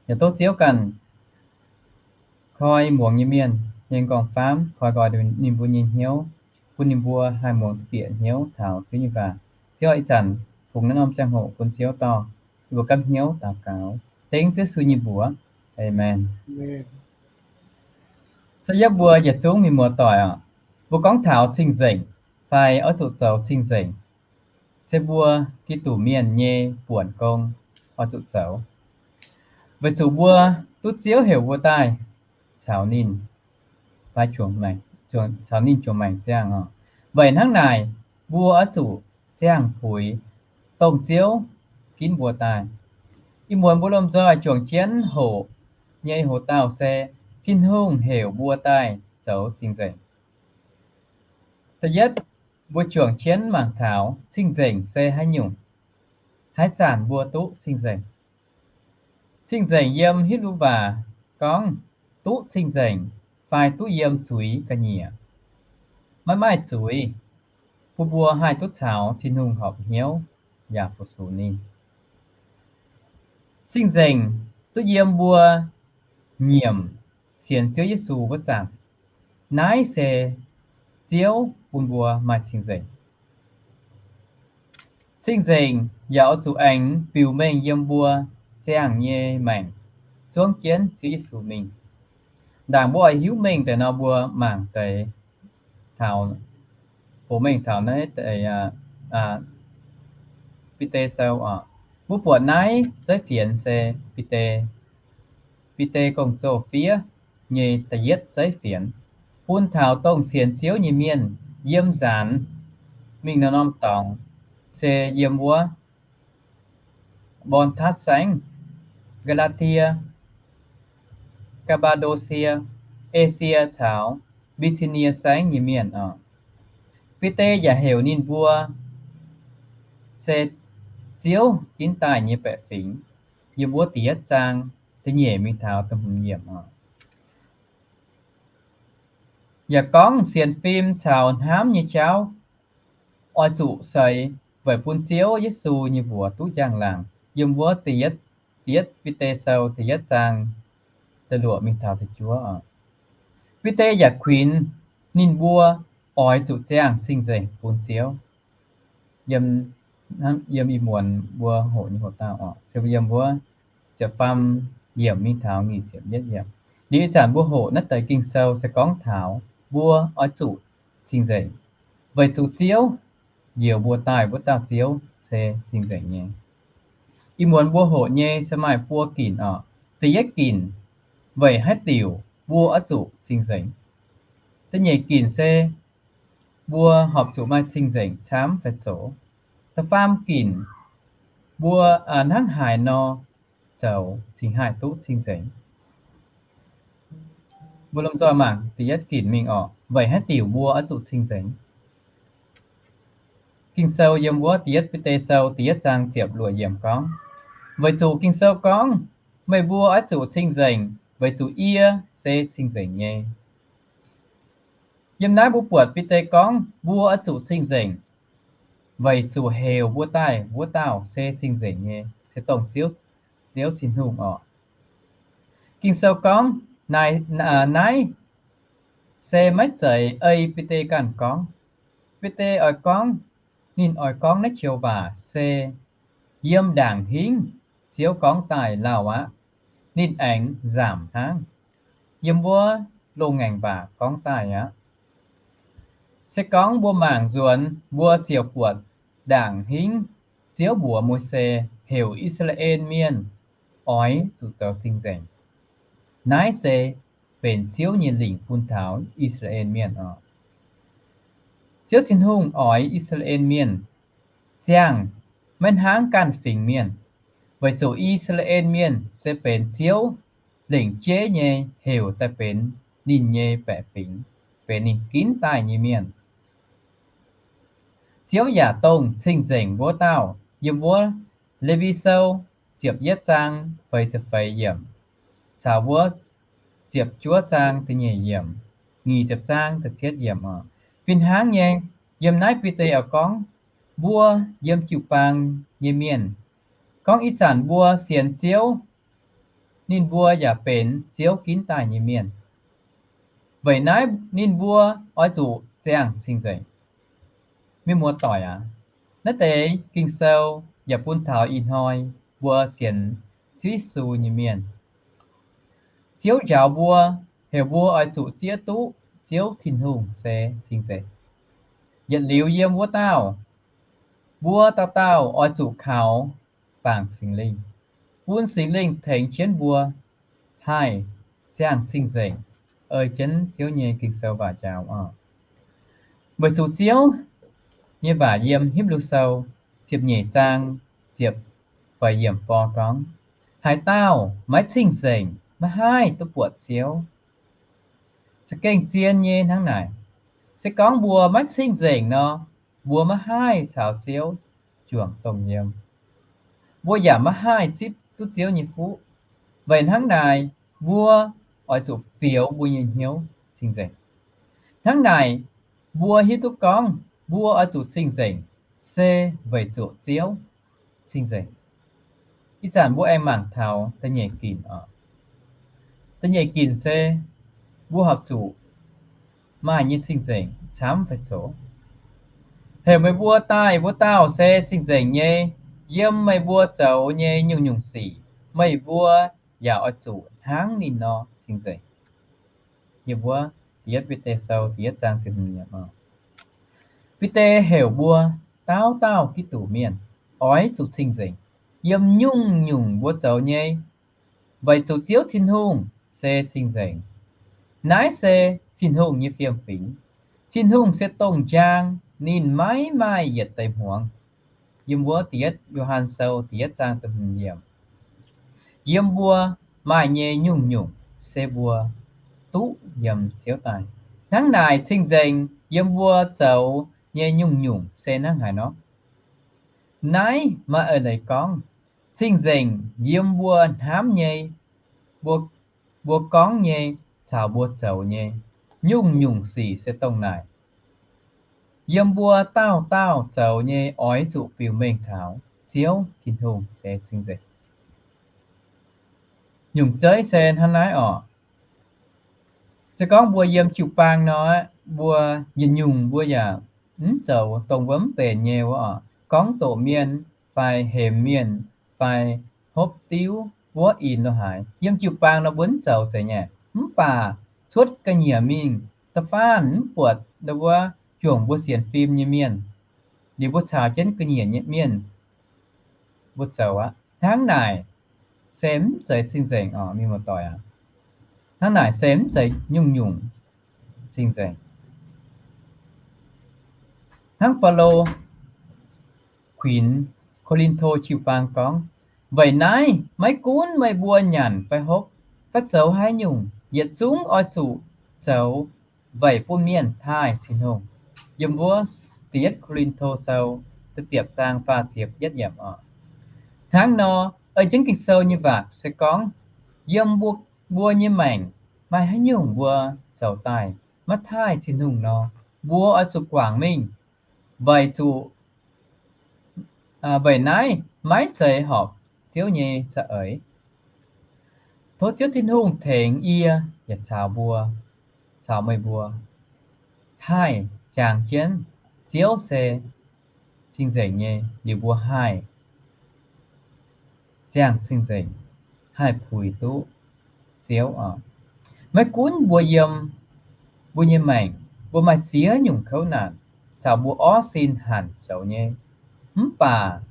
Yaac tov Ziouv ganh koi muangx nyei mienh nyei nqorngv-famv, koi nqoi ninh mbuo nyei hnyouv, bun ninh mbuo haih muangx duqv bieqc hnyouv taux Ziouv nyei waac. Ziouv aac, ih zanc fungx naaiv norm ziangh hoc bun Ziouv dorh yie mbuo gapv hnyouv daux gaux, dengv Ziouv Yesu nyei mbuox. Aamen. Za'yietv mbuo yietc zungv mienh muoz-doic oc, mbuo gorngv taux cing-nzengc fai oix zuqc zoux cing-nzengc, se mbuo Giduc mienh nyei buonc gong oix zuqc zoux, weic zuqc mbuo duqv Ziouv heuc mbuo daaih caux ninh, caux ninh juangc maengc ziangh oc. Weic hnangv naaic, mbuo oix zuqc ziangh puix dongh Ziouv ginv mbuo daaih. Ih muonz mbuo lomh nzoih juangc jienv hoqc nyei hoc dauh se Tin-Hungh heuc mbuo daaih zoux cing-nzengc. Da'yietv, mbuo juangc jienv mangc taux cing-nzengc se haaix nyungc, haaix zanc mbuo duqv cing-nzengc. Cing-nzengc yiem Hipv^lu waac gorngv duqv cing-nzengc fai duqv yiem zuiz ga'nyiec. Maiv maaih zuiz, bun mbuo haih duqv caux Tin-Hungh horpc hnyouv yaac fu-sux ninh. Cing-nzengc duqv yiem mbuo nyiemc sienx Ziouv Yesu wuov zanc. Naaiv se Ziouv bun mbuo maaih cing-nzengc. Cing-nzengc yaac oix zuqc aengx biux mengh yiem mbuo ziangh nyei maengc zuangx jienv Ziouv Yesu mingh. Ndaangc mbuo oix hiuv mengh deix nor, mbuo mangc deix taux, hoqc mengh taux naaiv deix Bide Sou oc. Mbuo buatc naaiv zeiv fienx se Bide, Bide Gong-Zoh fiev nyei da'yietv zeiv fienx, bun taux dongh sienx Ziouv nyei mienh yiem nzaanx mingh norm-norm dorngx, se yiem wuov Mborn-Tatv Saengv, Gaa^laa^tie, Gaa^mbaa^ndo^sie, Esie caux Mbi^ti^nie Saengv nyei mienh oc. Bide yaac heuc ninh mbuo se Ziouv ginv daaih nyei baeqc fingx, yiem wuov da'yietv zaang da'nyeic mingh taux da'hmz yiemc oc. Yaac gorngv sienx fim caux hnamv nyei jauv oix zuqc seix weic bun Ziouv Yesu nyei mbuox duqv njang-laangc, yiem wuov da'yietv, da'yietv Bide Sou da'yietv zaang da'luoqc mingh taux da'juov oc. Bide yaac kuinx ninh mbuo oix zuqc ziangh cing-nzengc bun Ziouv. Yiem, yiem ih muonz mbuo hoqc nyei hoc dauh oc, se yiem wuov ziepc faam yiemc mingh taux nyic ziepc yietv yiemc. Liuz ih zanc mbuo hoqc naaiv deix Ging-Sou se gorngv taux mbuo oix zuqc cing-nzengc, weic zuqc Ziouv njoux mbuo daaih wuov dauh Ziouv se cing-nzengc nyei. Ih muonz mbuo hoqc nyei se maaih buo ginc oc. Da'yietv ginc, weic haaix diuc mbuo oix zuqc cing-nzengc. Da'nyeic ginc se mbuo horpc zuqc maaih cing-nzengc camv fai zoux. Da'faam ginc, mbuo hnangv haaix nor zoux cingx haih duqv cing-nzengc. Mbuo lomh nzoih mangc da'yietv ginc mingh oc, weic haaix diuc mbuo oix zuqc cing-nzengc. Ging-Sou yiem wuov da'yietv Bide Sou da'yietv zaang ziepc luoqc yiemc gorngv, weic zuqc Ging-Sou gorngv, meih mbuo oix zuqc cing-nzengc, weic zuqc yie se cing-nzengc nyei. Yiem naaiv mbuo buatc Bide gorngv mbuo oix zuqc cing-nzengc, weic zuqc heuc mbuo daaih wuov dauh se cing-nzengc nyei, se dongh Ziouv, Ziouv Tin-Hungh oc. Ging-Sou gorngv naaiv se maiv zeiz ei Bide ganh gorngv. Bide oix gorngv, ninh oix gorngv naaiv joux waac se yiem ndaangc hingv Ziouv gorngv daaih lauh aqv. Ninh aengx nzamc hnangv, yiem wuov loz-ngaengc waac gorngv daaih aqv. Se gorngv mbuo mangc nzuonx mbuo ziouc buatc ndaangc hingv Ziouv mbuox Mose heuc I^saa^laa^en Mienh oix zuqc zoux cing-nzengc. Naaiv se benx Ziouv nyei lingc bun taux I^saa^laa^en Mienh oc. Ziouv Tin-Hungh oix I^saa^laa^en Mienh ziangh maiv hnangv ganh fingx mienh, weic zuqc I^saa^laa^en Mienh se benx Ziouv lengc jeiv nyei heuc daaih benx ninh nyei baeqc fingx, benx ninh ginv daaih nyei mienh. Ziouv yaac dongh cing-nzengc wuov dauh. Yiem wuov Lewi Sou ziepc yietv zaang feix ziepc feix yiemc caux wuov ziepc juov zaang da'nyeic yiemc, nyic ziepc zaang da'cietv yiemc oc. Fih hnangv nyei, yiem naaiv Bide oix gorngv mbuo yiem jiu-baang nyei mienh, gorngv ih zanc mbuo sienx Ziouv, ninh mbuo yaac benx Ziouv ginv daaih nyei mienh. Weic naaiv ninh mbuo oix zuqc ziangh cing-nzengc. Mienh muoz-doic aac, naaiv deix Ging-Sou yaac bun taux ih hnoi mbuo sienx Ziouv Yesu nyei mienh. Ziouv njaaux mbuo, heuc mbuo oix zuqc zieqv duqv Ziouv Tin-Hungh se cing-nzengc. Yietc liuz yiem wuov dauh, mbuo dauh dauh oix zuqc kaux bangc Singx Lingh, bun Singx Lingh tengx jienv mbuo haih ziangh cing-nzengc, ei jienv Ziouv nyei Ging-Sou waac njaaux oc. Weic zuqc Ziouv nyei waac yiem Hipv^lu Sou ziepc nyeic zaang ziepc feix yiemc borng gorngv, haaix dauh maiv cing-nzengc maiv haih duqv buatc Ziouv. Za'gengh zien nyei hnangv naaic. Se gorngv mbuo maiv cing-nzengc nor, mbuo maiv haih caux Ziouv juangc dongh yiem. Mbuo yaac maiv haih zipv duqv Ziouv nyei fuqv. Weic hnangv naaic, mbuo oix zuqc fioux mbuo nyei hnyouv cing-nzengc. Hnangv naaic, mbuo hiuv duqv gorngv mbuo oix zuqc cing-nzengc se weic zuqc Ziouv cing-nzengc. Ih zanc mbuo aengx mangc taux da'nyeic ginc oc. Da'nyeic ginc se mbuo horpc zuqc maaih nyei cing-nzengc camv fai zoqc. Heuc meih mbuo daaih wuov dauh se cing-nzengc nyei, yiem meih mbuo zoux nyei nyungc-nyungc sic, meih mbuo yaac oix zuqc hnangv ninh nor cing-nzengc. Yiem wuov da'yietv Bide Sou da'yietv zaang ziepc hmz yiemc oc. Bide heuc mbuo dauh dauh Giduc mienh oix zuqc cing-nzengc yiem nyungc-nyungc mbuo zoux nyei, weic zuqc Ziouv Tin-Hungh se cing-nzengc. Naaiv se Tin-Hungh nyei fiem-fingx. Tin-Hungh se dongh njang, ninh maiv maaih yietc deix hmuangx. Yiem wuov da'yietv Yo^han Sou da'yietv zaang da'hmz yiemc. Yiem mbuo maaih nyei nyungc-nyungc se mbuo duqv yiem Ziouv daaih. Hnangv naaic cing-nzengc yiem mbuo zoux nyei nyungc-nyungc se hnangv haaix nor? Naaiv maaih eix leiz gorngv, cing-nzengc yiem mbuo hnamv nyei, mbuo, mbuo gorngv nyei, caux mbuo zoux nyei nyungc-nyungc sic se dongh naaic. Yiem mbuo dauh dauh zoux nyei oix zuqc biux mengh taux Ziouv Tin-Hungh se cing-nzengc. Nyungc zeiv se hnangv naaiv oc. Se gorngv mbuo yiem jiu-baang nor, mbuo yietc nyungc mbuo yaac mv zoux dongh mbuo mv benx nyei wuov oc. Gorngv doqc mienh fai hemx mienh fai hopv diuv buov ih lo haaix, yiem jiu-baang nor mbuo mv zoux zeiz nyei. Mv baac cuotv ga'nyiec mingh, da'faanh mv buatc wuov juangc mbuo sienx fim nyei mienh, liuz mbuo caux jienv ga'nyiec nyei mienh mbuo zoux aqv. Hnangv naaic se mv zeiz cing-nzengc oc, mienh muoz-doic aac. Hnangv naaic se mv zeiz nyungc-nyungc cing-nzengc. Hnangv Baulo kuinx Ko^lin^to jiu-baang gorngv, weic naaiv maiv gunv meih mbuo nyanc fai hopv, fai zoux haaix nyungc, yietc zungv oix zuqc zoux weic bun mienh taaih Tin-Hungh. Yiem wuov da'yietv Ko^lin^to Sou da'ziepc zaang faah ziepc yietv yiemc oc. Hnangv nor, ei jienv Ging-Sou nyei waac se gorngv, yiem mbuo, mbuo nyei maengc maaih haaix nyungc mbuo zoux daaih maiv taaih Tin-Hungh nor, mbuo oix zuqc guangc mingh, weic zuqc weic naaiv maiv zeiz horpc Ziouv nyei za'eix. Tov Ziouv Tin-Hungh tengx yie yaac caux mbuo, caux meih mbuo haih jangx jienv Ziouv se cing-nzengc nyei, liuz mbuo haih ziangh cing-nzengc, haih puix duqv Ziouv oc. Maiv gunv mbuo yiem mbuo nyei maengc, mbuo maaih ziex nyungc kouv naanc caux mbuo orv sin hanc zoux nyei, mv baac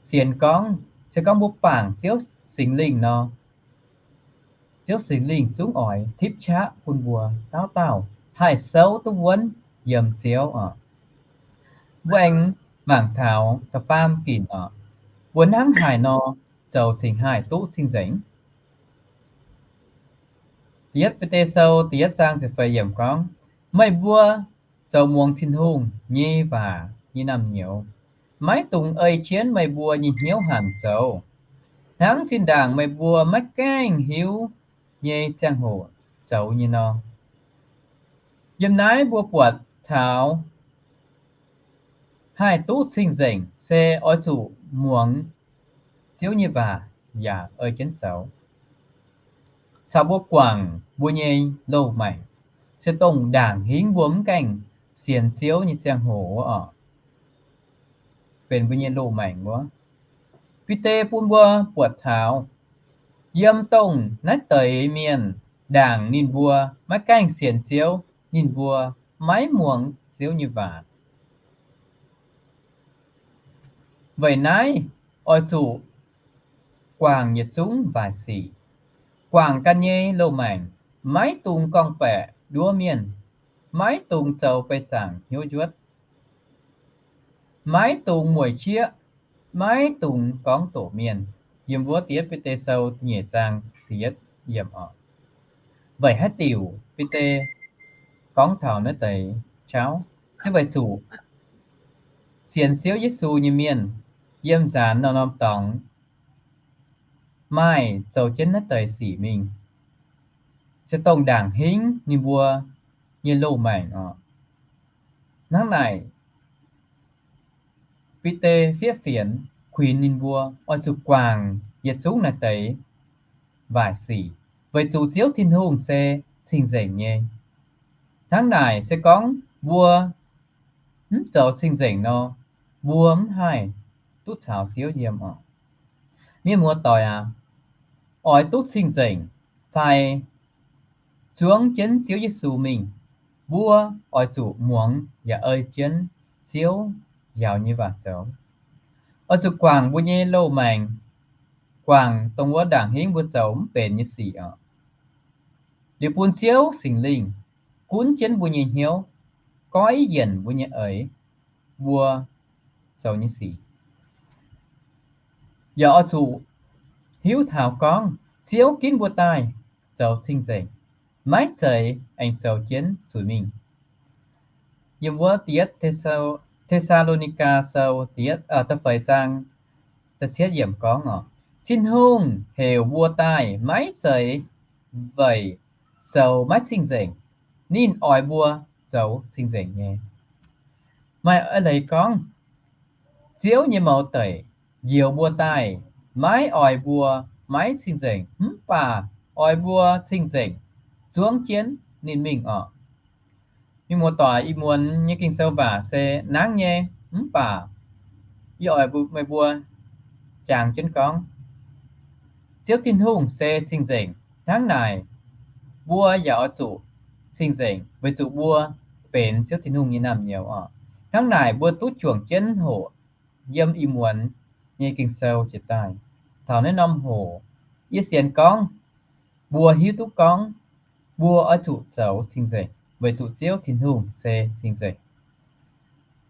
sienx gorngv, se gorngv mbuo bangc Ziouv Singx Lingh nor, Ziouv Singx Lingh zungv oix tipv qaqv bun mbuo dauh dauh haih souv duqv wuonv yiem Ziouv oc. Mbuo aengx mangc taux da'faam ginc oc. Mbuo hnangv haaix nor zoux cingx haih duqv cing-nzengc? Da'yietv Bide Sou da'yietv zaang ziepc feix yiemc gorngv, meih mbuo zoux muangx Tin-Hungh nyei waac nyei naamh nyouz maiv dungx ei jienv meih mbuo nyei hnyouv hanc zoux, hnangv zinh ndaangc meih mbuo maiv gaengh hiuv nyei ziangh hoc zoux nyei nor. Yiem naaiv mbuo buatc taux haih duqv cing-nzengc se oix zuqc muangx Ziouv nyei waac yaac ei jienv zoux, caux mbuo guangc mbuo nyei loz-maengc, se dongh ndaangc hingv mbuo mv gaengh sienx Ziouv nyei ziangh hoc wuov oc, benx mbuo nyei loz-maengc wuov. Bide bun mbuo buatc taux yiem dongh naaiv deix mienh ndaangc ninh mbuo maiv gaengh sienx Ziouv, ninh mbuo maiv muangx Ziouv nyei waac. Weic naaiv oix zuqc guangc yietc zungv waaic sic, guangc ganh nyei loz-maengc, maiv dungx gorngv-baeqc nduov mienh, maiv dungx zoux beih zaangc hnyouv njuotv. maiv dungx mueic qieqv, maiv dungx gorngv doqc mienh. Yiem wuov Da'yietv Bide Sou nyeic zaang da'yietv yiemc oc. Weic haaix diuc Bide gorngv taux naaiv deix jauv? Se weic zuqc sienx Ziouv Yesu nyei mienh yiem nzaanx norm-norm dorngx maaih zoux jienv naaiv deix sic mingh, se dongh ndaangc hingv ninh mbuo nyei loz-maengc oc. Hnangv naaic, Bide fiev fienx kuinx ninh mbuo oix zuqc guangc yietc zungv naaiv deix waaic sic, weic zuqc Ziouv Tin-Hungh se cing-nzengc nyei. Hnangv naaic se gorngv mbuo mv zoux cing-nzengc nor, mbuo mv haih duqv caux Ziouv yiem oc. Mienh muoz-doic aac, oix duqv cing-nzengc fai zuangv jienv Ziouv Yesu mingh, mbuo oix zuqc muangx yaac ei jienv Ziouv njaaux nyei waac zoux. Oix zuqc guangc mbuo nyei loz-maengc, guangc dongh wuov ndaangc hingv mbuo zoux mv benx nyei sic oc. Liuz bun Ziouv Singx Lingh gunv jienv mbuo nyei hnyouv, goiv yienc mbuo nyei eix, mbuo zoux nyei sic. Yaac oix zuqc hiuv taux gorngv Ziouv ginv mbuo daaih zoux cing-nzengc, maiv zeiz aengx zoux jienv zuiz mingh. Yiem wuov Da'yietv Te^saa^lo^ni^gaa Sou da'yietv, da'feix zaang da'cietv yiemc gorngv oc, Tin-Hungh heuc mbuo daaih maiv zeiz weic zoux maiv cing-nzengc. Ninh oix mbuo zoux cing-nzengc nyei. Maaih eix leiz gorngv, Ziouv nyei mouz deic njoux mbuo daaih maiv oix mbuo maiv cing-nzengc, mv baac oix mbuo cing-nzengc zuangv jienv ninh mingh oc. Mienh muoz-doic, ih muonz nyei Ging-Sou waac se nangv nyei, mv baac yie oix meih mbuo jangx jienv gorngv, Ziouv Tin-Hungh se cing-nzengc. Hnangv naaic, mbuo yaac oix zuqc cing-nzengc weic zuqc mbuo benx Ziouv Tin-Hungh nyei naamh nyouz oc. Hnangv naaic mbuo duqv juangc jienv hoqc yiem ih muonz nyei Ging-Sou jiex daaih. Taux naaiv norm hoc, yie sienx gorngv mbuo hiuv duqv gorngv mbuo oix zuqc zoux cing-nzengc weic zuqc Ziouv Tin-Hungh se cing-nzengc.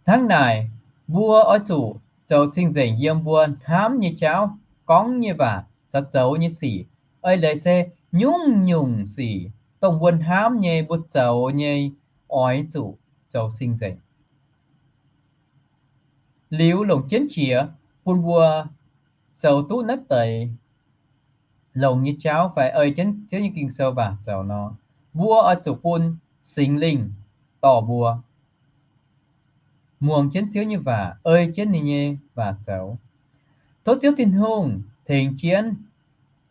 Hnangv naaic, mbuo oix zuqc zoux cing-nzengc yiem mbuo hnamv nyei jauv, gorngv nyei waac, caux zoux nyei sic. Eix leiz se nyungc-nyungc sic dongh mbuo hnamv nyei, mbuo zoux nyei, oix zuqc zoux cing-nzengc. Liuz longc jienv jiex bun mbuo zoux duqv naaiv deix longx nyei jauv fai ei jienv Ziouv nyei Ging-Sou waac zoux nor, mbuo oix zuqc bun Singx Lingh dorh mbuo muangx jienv Ziouv nyei waac, ei jienv ninh nyei waac zoux. Tov Ziouv Tin-Hungh tengx jienv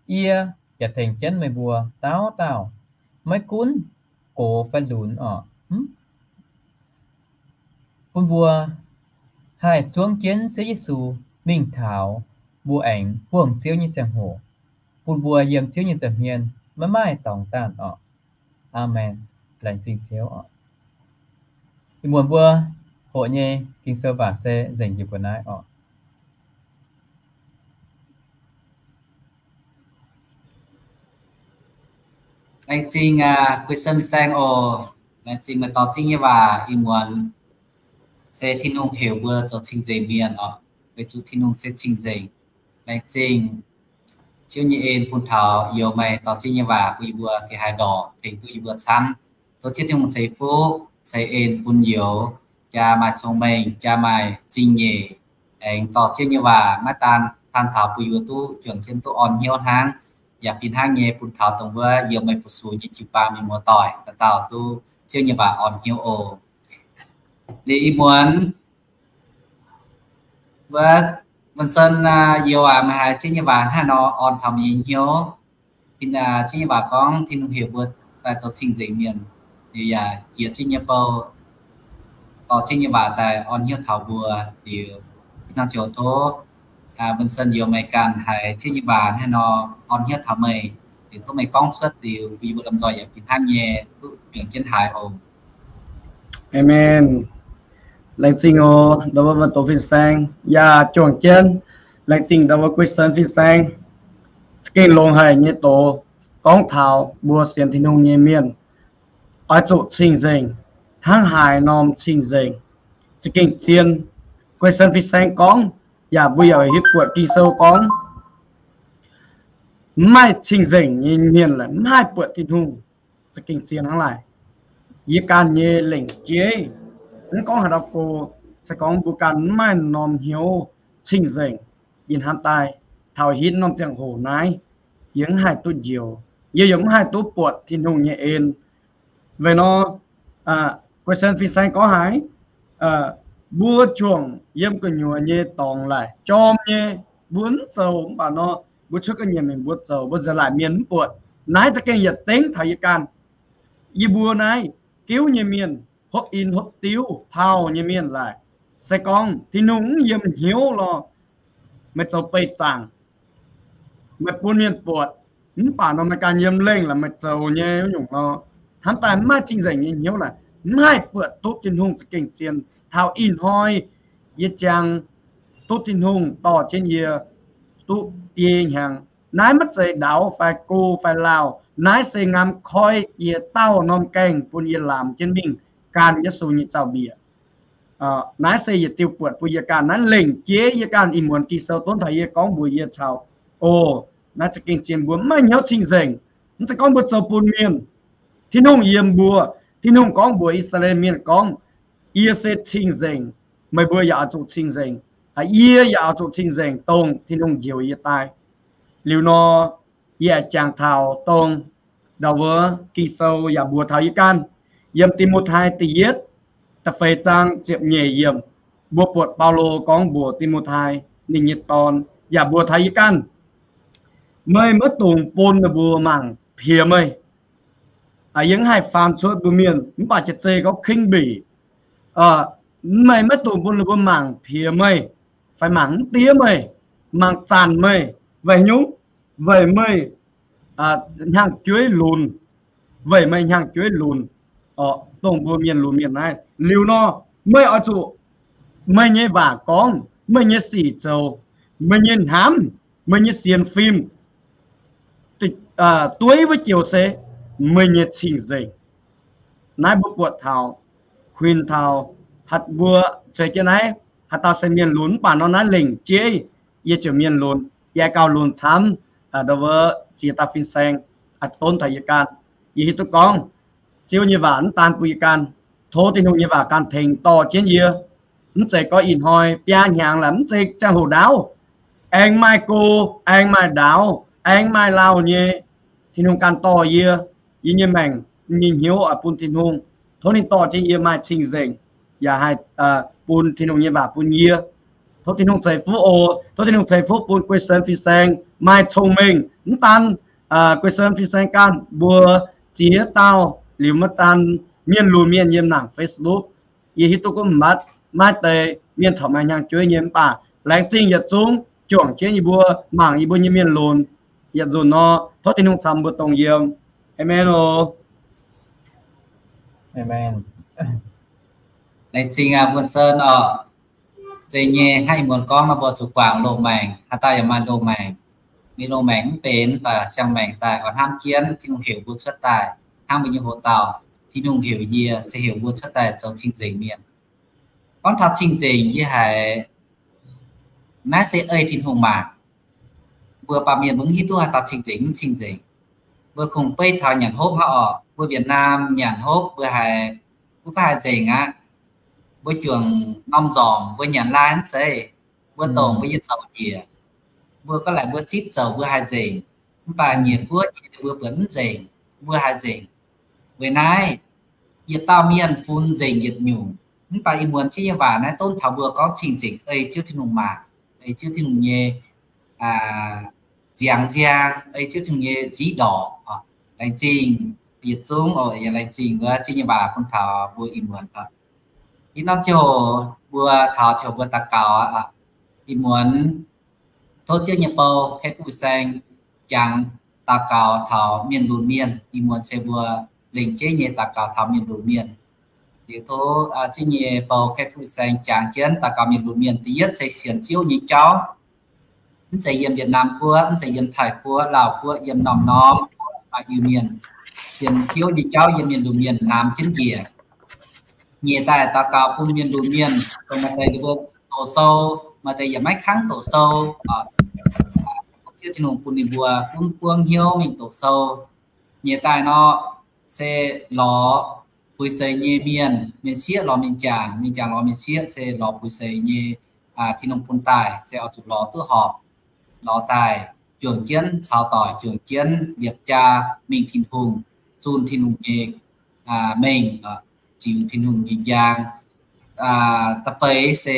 yie yaac tengx jienv meih mbuo dauh dauh, maiv gunv gox fai lunx oc, bun mbuo haih zuangv jienv Ziouv Yesu mingh taux mbuo aengx buangh Ziouv nyei ziangh hoc, bun mbuo yiem Ziouv nyei nza'hmien maiv maaih dorngx daanh oc. Aamen. Laengz zingh Ziouv oc. Ih muonz mbuo hoqc nyei Ging-Sou waac se nzengc njiec mbuo naaiv oc. Laengz zingh Question Saeng oc. Laengz zingh meih dorh zingv nyei waac ih muonz se Tin-Hungh heuc mbuo zoux cing-nzengc mienh oc, weic zuqc Tin-Hungh se cing-nzengc. Laengz zingh Ziouv nyei en bun taux youz meih dorh zingv nyei waac bun yie mbuo geh haaix ndorqc tengx duqv yie mbuo camv. Tov Ziouv Tin-Hungh ceix fuqv ceix en bun youz, jaa maaih cong-mengh, jaa maaih zingh nyeic, aengx dorh Ziouv nyei waac maiv daan taux bun yie mbuo duqv juangc jienv duqv orn hnyouv hnangv, yaac fih hnangv nyei bun taux dongh wuov youz meih fu-sux nyei jiu-baang mienh muoz-doic dauh dauh duqv Ziouv nyei waac orn hnyouv oc. Liuz ih muonz wuov, Wuonh Sen, youz aac, meih haiz Ziouv nyei waac hnangv haaix nor orn taux meih nyei hnyouv? Ziouv nyei waac gorngv Tin-Hungh heuc mbuo daaih zoux cing-nzengc mienh, liuz yaac jiex Ziouv nyei bou, dorh Ziouv nyei waac daaih orn hnyouv taux mbuo. Liuz ih hnoi ziouc tov Wuonh Sen youz meih ganh haiz Ziouv nyei waac hnangv haaix nor orn hnyouv taux meih, liuz tov meih gorngv cuotv liuz bun yie mbuo lomh nzoih yaac fih hnangv nyei duqv juangc jienv haiz oc. Aamen. Laengz zingh oc, ndau wuov Doz fin-saeng, yaac juangc jienv laengz zingh ndau wuov Question fin-saeng. Za'gengh longx haic nyei doz, gorngv taux mbuo sienx Tin-Hungh nyei mienh oix zuqc cing-nzengc. Hnangv haaix norm cing-nzengc? Za'gengh zien Question fih saeng gorngv, yaac mbuo yaac hiuv buatc Ging-Sou gorngv, mv maaih cing-nzengc nyei mienh laaix mv haih buatc Tin-Hungh. Za'gengh zien hnangv laaic. Yie ganh nyei lengc jeiv, mv gorngv haaix dauh go, se gorngv mbuo ganh mv maaih norm hnyouv cing-nzengc, yie hnamv daaih taux hitv norm ziangh hoc naaiv, yie mv haih duqv njoux, yie yaac mv haih duqv buatc Tin-Hungh nyei en. Weic nor, Question fih saeng gorngv haaix, mbuo juangc yiem gu'nyuoz nyei dorngx laaix jorm nyei, mbuo mv zoux mv baac nor, mbuo cuotv ga'nyiec mingh mbuo zoux, mbuo nzuonx laaic mienh mv buatc. Naaiv za'gengh yietc dengv taux yie ganh. Yie mbuo naaiv giuv nyei mienh, hopv in hopv diuv, pauh nyei mienh laaix, se gorngv Tin-Hungh mv yiem hnyouv lorh, meih zoux beih zaangc, meih bun mienh buatc, mv baac nor meih ganh yiem lengh laaix meih zoux nyei wuov nyungc nor, hnamv daaih mv maaih cing-nzengc nyei hnyouv laaix mv haih buatc duqv Tin-Hungh za'gengh zien. Taux ih hnoi yie ziangh duqv Tin-Hungh dorh jienv yie duqv biei hnyangx. Naaiv maiv zeiz ndaauv fai go fai laauh, naaiv se ngamv koi jiex dauh norm gaengh bun yie laamx jienv mingh gan Yesu nyei zaux-mbiec. Naaiv se yietc diuh buatc bun yie ganh. Naaiv lengc jeiv yie ganh ih muonz Ging-Sou donv taux yie gorngv mbuox yie caux, o, naaiv za'gengh zien mbuo mv maaih hnyouv cing-nzengc. Mv zeiz gorngv mbuo zoux bun mienh. Tin-Hungh yiem mbuo. Tin-Hungh gorngv mbuox I^saa^laa^en Mienh gorngv, yie se cing-nzengc. Meih mbuo yaac oix zuqc cing-nzengc. Yie yaac oix zuqc cing-nzengc dongh Tin-Hungh njoux yie daaih. Liuz nor, yie jangx taux dongh ndau wuov Ging-Sou yaac mbuox taux yie ganh. Yiem Ti^mo^tai da'yietv da'feix zaang ziepc nyeic yiemc, mbuo buatc Baulo gorngv mbuox Ti^mo^tai, ninh nyei dorn, yaac mbuox taux yie ganh, meih maiv dungx bun ninh mbuo mangc piex meih. Yie mv haih faan cuotv mbuo mienh, mv baac jiex zei gorngv ครึ่งปี Meih maiv dungx bun ninh mbuo mangc piex meih, fai mangc mv diev meih, mangc zanc meih. Weic nyungc? Weic meih hnyangx-jueiv lunx. Weic meih hnyangx-jueiv lunx, dongh mbuo mienh lunx mienh naaiv. Liuz nor, meih oix zuqc, meih nyei waac gorngv, meih nyei sic zoux, meih nyei hnamv, meih nyei sienx fim dueiv wuov joux se meih nyei cing-nzengc. Naaiv mbuo buatc taux, kuinx taux, mbuo zueiz jienv naaiv, haaix dauh se mienh lunx mv baac nor naaiv lengc jeiv yie ziouc mienh lunx, yie gauh lunx camv. Ndau wuov ziex dauh fin-saeng donv taux yie ganh, yie hiuv duqv gorngv Ziouv nyei waac mv daan bun yie ganh, tov Tin-Hungh nyei waac ganh tengx dorh jienv yie. Mv zeiz gorngv ih hnoi biaa hnyangx laaix mv zeiz ziangh hoc ndaauv, aengx maaih go, aengx maaih ndaauv, aengx maaih lauh nyei, Tin-Hungh ganh dorh yie, yie nyei maengc, nyei hnyouv oix bun Tin-Hungh. Tov ninh dorh jienv yie maaih cing-nzengc, yaac haih bun Tin-Hungh nyei waac bun yie. Tov Tin-Hungh ceix fuqv oc. Tov Tin-Hungh ceix fuqv bun Guei Sen fin-saeng maaih cong-mengh. Mv daan Guei Sen fin-saeng ganh, mbuo ziex dauh liuz maiv daan mienh lunx mienh yiem naaic Facebook, yie hiuv duqv gunv mbatv maiv deix mienh corc maaih hnyangx-jueiv nyei, mv baac laengz zingh yietc zungv juangc jienv yie mbuo, mangc yie mbuo nyei mienh lunx. Yietc nzunc nor, tov Tin-Hungh camx mbuo dongh yiem. Aamen oc. Laengz zingh aac, Mbuo Sen oc. Zeiz nyei, hnangv ih muonz gorngv nor, mbuo zuqc guangc loz-maengc, haaix dauh yaac maaih loz-maengc. Ninh loz-maengc mv benx, mv baac siang-maengc daaih oix hnamv jienv Tin-Hungh heuc mbuo cuotv daaih, hnangv mbuo nyei hoc dauh, Tin-Hungh heuc yie se heuc mbuo cuotv daaih zoux cing-nzengc mienh. Gorngv taux cing-nzengc yie haiz, naaiv se ei Tin-Hungh maah. Mbuo baamh mienh mbuo mv hiuv duqv haaix dauh cing-nzengc mv cing-nzengc. Mbuo kungx beiv taux nyanc hopv hnangv oc. Mbuo Việt Nam nyanc hopv mbuo haiz, mbuo ganh haiz nzengc aqv. Mbuo juangc norm nzormc mbuo nyanc laai mv zeiz, mbuo dongc mbuo nyei zoux njiec, mbuo gorngv laaic mbuo zipv zoux mbuo haiz nzengc. Mv baac nyiec guoqv nyei mbuo buatc mv nzengc, mbuo haiz nzengc. Weic naaiv, yietc dauh mienh fun nzengc yietc nyungc. Mv baac ih muonz jienv nyei waac naaiv donv taux mbuo gorngv cing-nzengc ei Ziouv Tin-Hungh maah, ei Ziouv Tin-Hungh nyei ziangx nziang, ei Ziouv Tin-Hungh nyei nziv ndorqc. Laengz zingh yietc zungv oc, yaac laengz zingh wuov zingh nyei waac bun taux mbuo ih muonz oc. Ih norm ziangh hoc mbuo taux ziangh hoc mbuo daux gaux aqv. Ih muonz tov Ziouv nyei bou Kai Fu Saeng jangx daux gaux taux mienh lunx mienh. Ih muonz se mbuo lengc jeiv nyei daux gaux taux mienh lunx mienh. Liuz tov Ziouv nyei bou Kai Fu Saeng jangx jienv daux gaux mienh lunx mienh. Da'yietv se sienx Ziouv nyei jauv. Mv zeiz yiem Việt Nam guoqv, mv zeiz yiem Taiv guoqv, Laauh guoqv, yiem norm-norm guoqv maaih Iu-Mienh, sienx Ziouv nyei jauv yiem mienh lunx mienh namx jienv njiec. Nyiec daaih daux gaux bun mienh lunx mienh, dongh maaih deix ninh mbuo doqc sou, maaih deix yaac maiv kangv doqc sou. Ziouv Tin-Hungh bun ninh mbuo gunv buangv hnyouv mingh doqc sou nyei daaih nor, se lorz puix seix nyei mienh, mienh sieqv lorz mienh jangc, mienh jangc lorz mienh sieqv, se lorz puix seix nyei Tin-Hungh bun daaih, se oix zuqc lorz duqv horpc, lorz daaih juangc jienv caux doic, juangc jienv liepc jaa mingh Tin-Hungh, zunh Tin-Hungh nyei mengh, ziux Tin-Hungh nyei njang. Da'feix se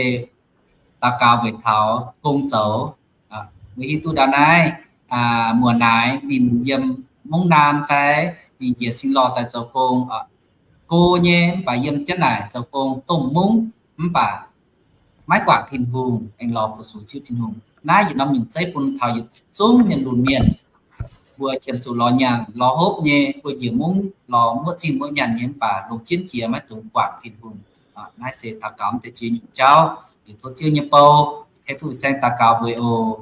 daux gaux weic taux gong zoux. Mbuo hiuv duqv ndau naaiv, muonc naaic ninh yiem mungv naan fai ninh njiec sing lorh daaih zoux gong, go nyei mv baac yiem jienv naaic zoux gong, dongh mungv mv baac maiv guangc Tin-Hungh, aengx lorz fu-sux Ziouv Tin-Hungh. Naaiv yietc norm nyungc zeiv bun taux yietc zungv mienh lunx mienh, mbuo qiemx zuqc lorz nyanc lorz hopv nyei, mbuo njiec mungv lorz muoqv zinh muoqv nyanc nyei mv baac longc jienv jiex maiv dungx guangc Tin-Hungh. Naaiv se daux gaux mv deix ziex nyungc jauv. Liuz tov Ziouv nyei bou, hei fu saeng daux gaux weic oc.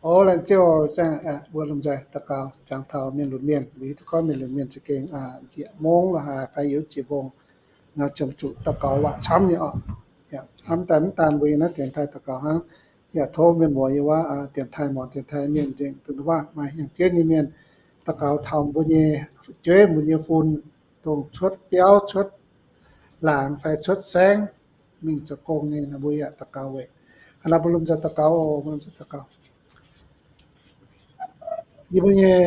O, laengz Ziouv saeng, mbuo lomh nzoih daux gaux jangx taux mienh lunx mienh, mbuo hiuv duqv gorngv mienh lunx mienh za'gengh njiec mungv lorqc haaix fai youz jiex mbong nor, ziouc zuqc daux gaux waac camv nyei oc. Hnamv daaih mv daan mbuo yiem naaiv dienx taaih daux gaux hnangv, yaac tov mienh muoz yiem wuov dienx taaih muangx dienx taaih mienh nzengc, dongh wuov maaih hnyangx-jeiv nyei mienh daux gaux taux mbuo nyei fu'jueiv, mbuo nyei fun, dongh cuotv biauv cuotv laangz fai cuotv saengv mingh zoux gong nyei nor, mbuo yaac daux gaux weic. Hnangv naaiv mbuo lomh nzoih daux gaux oc, mbuo lomh nzoih daux gaux. Yie mbuo nyei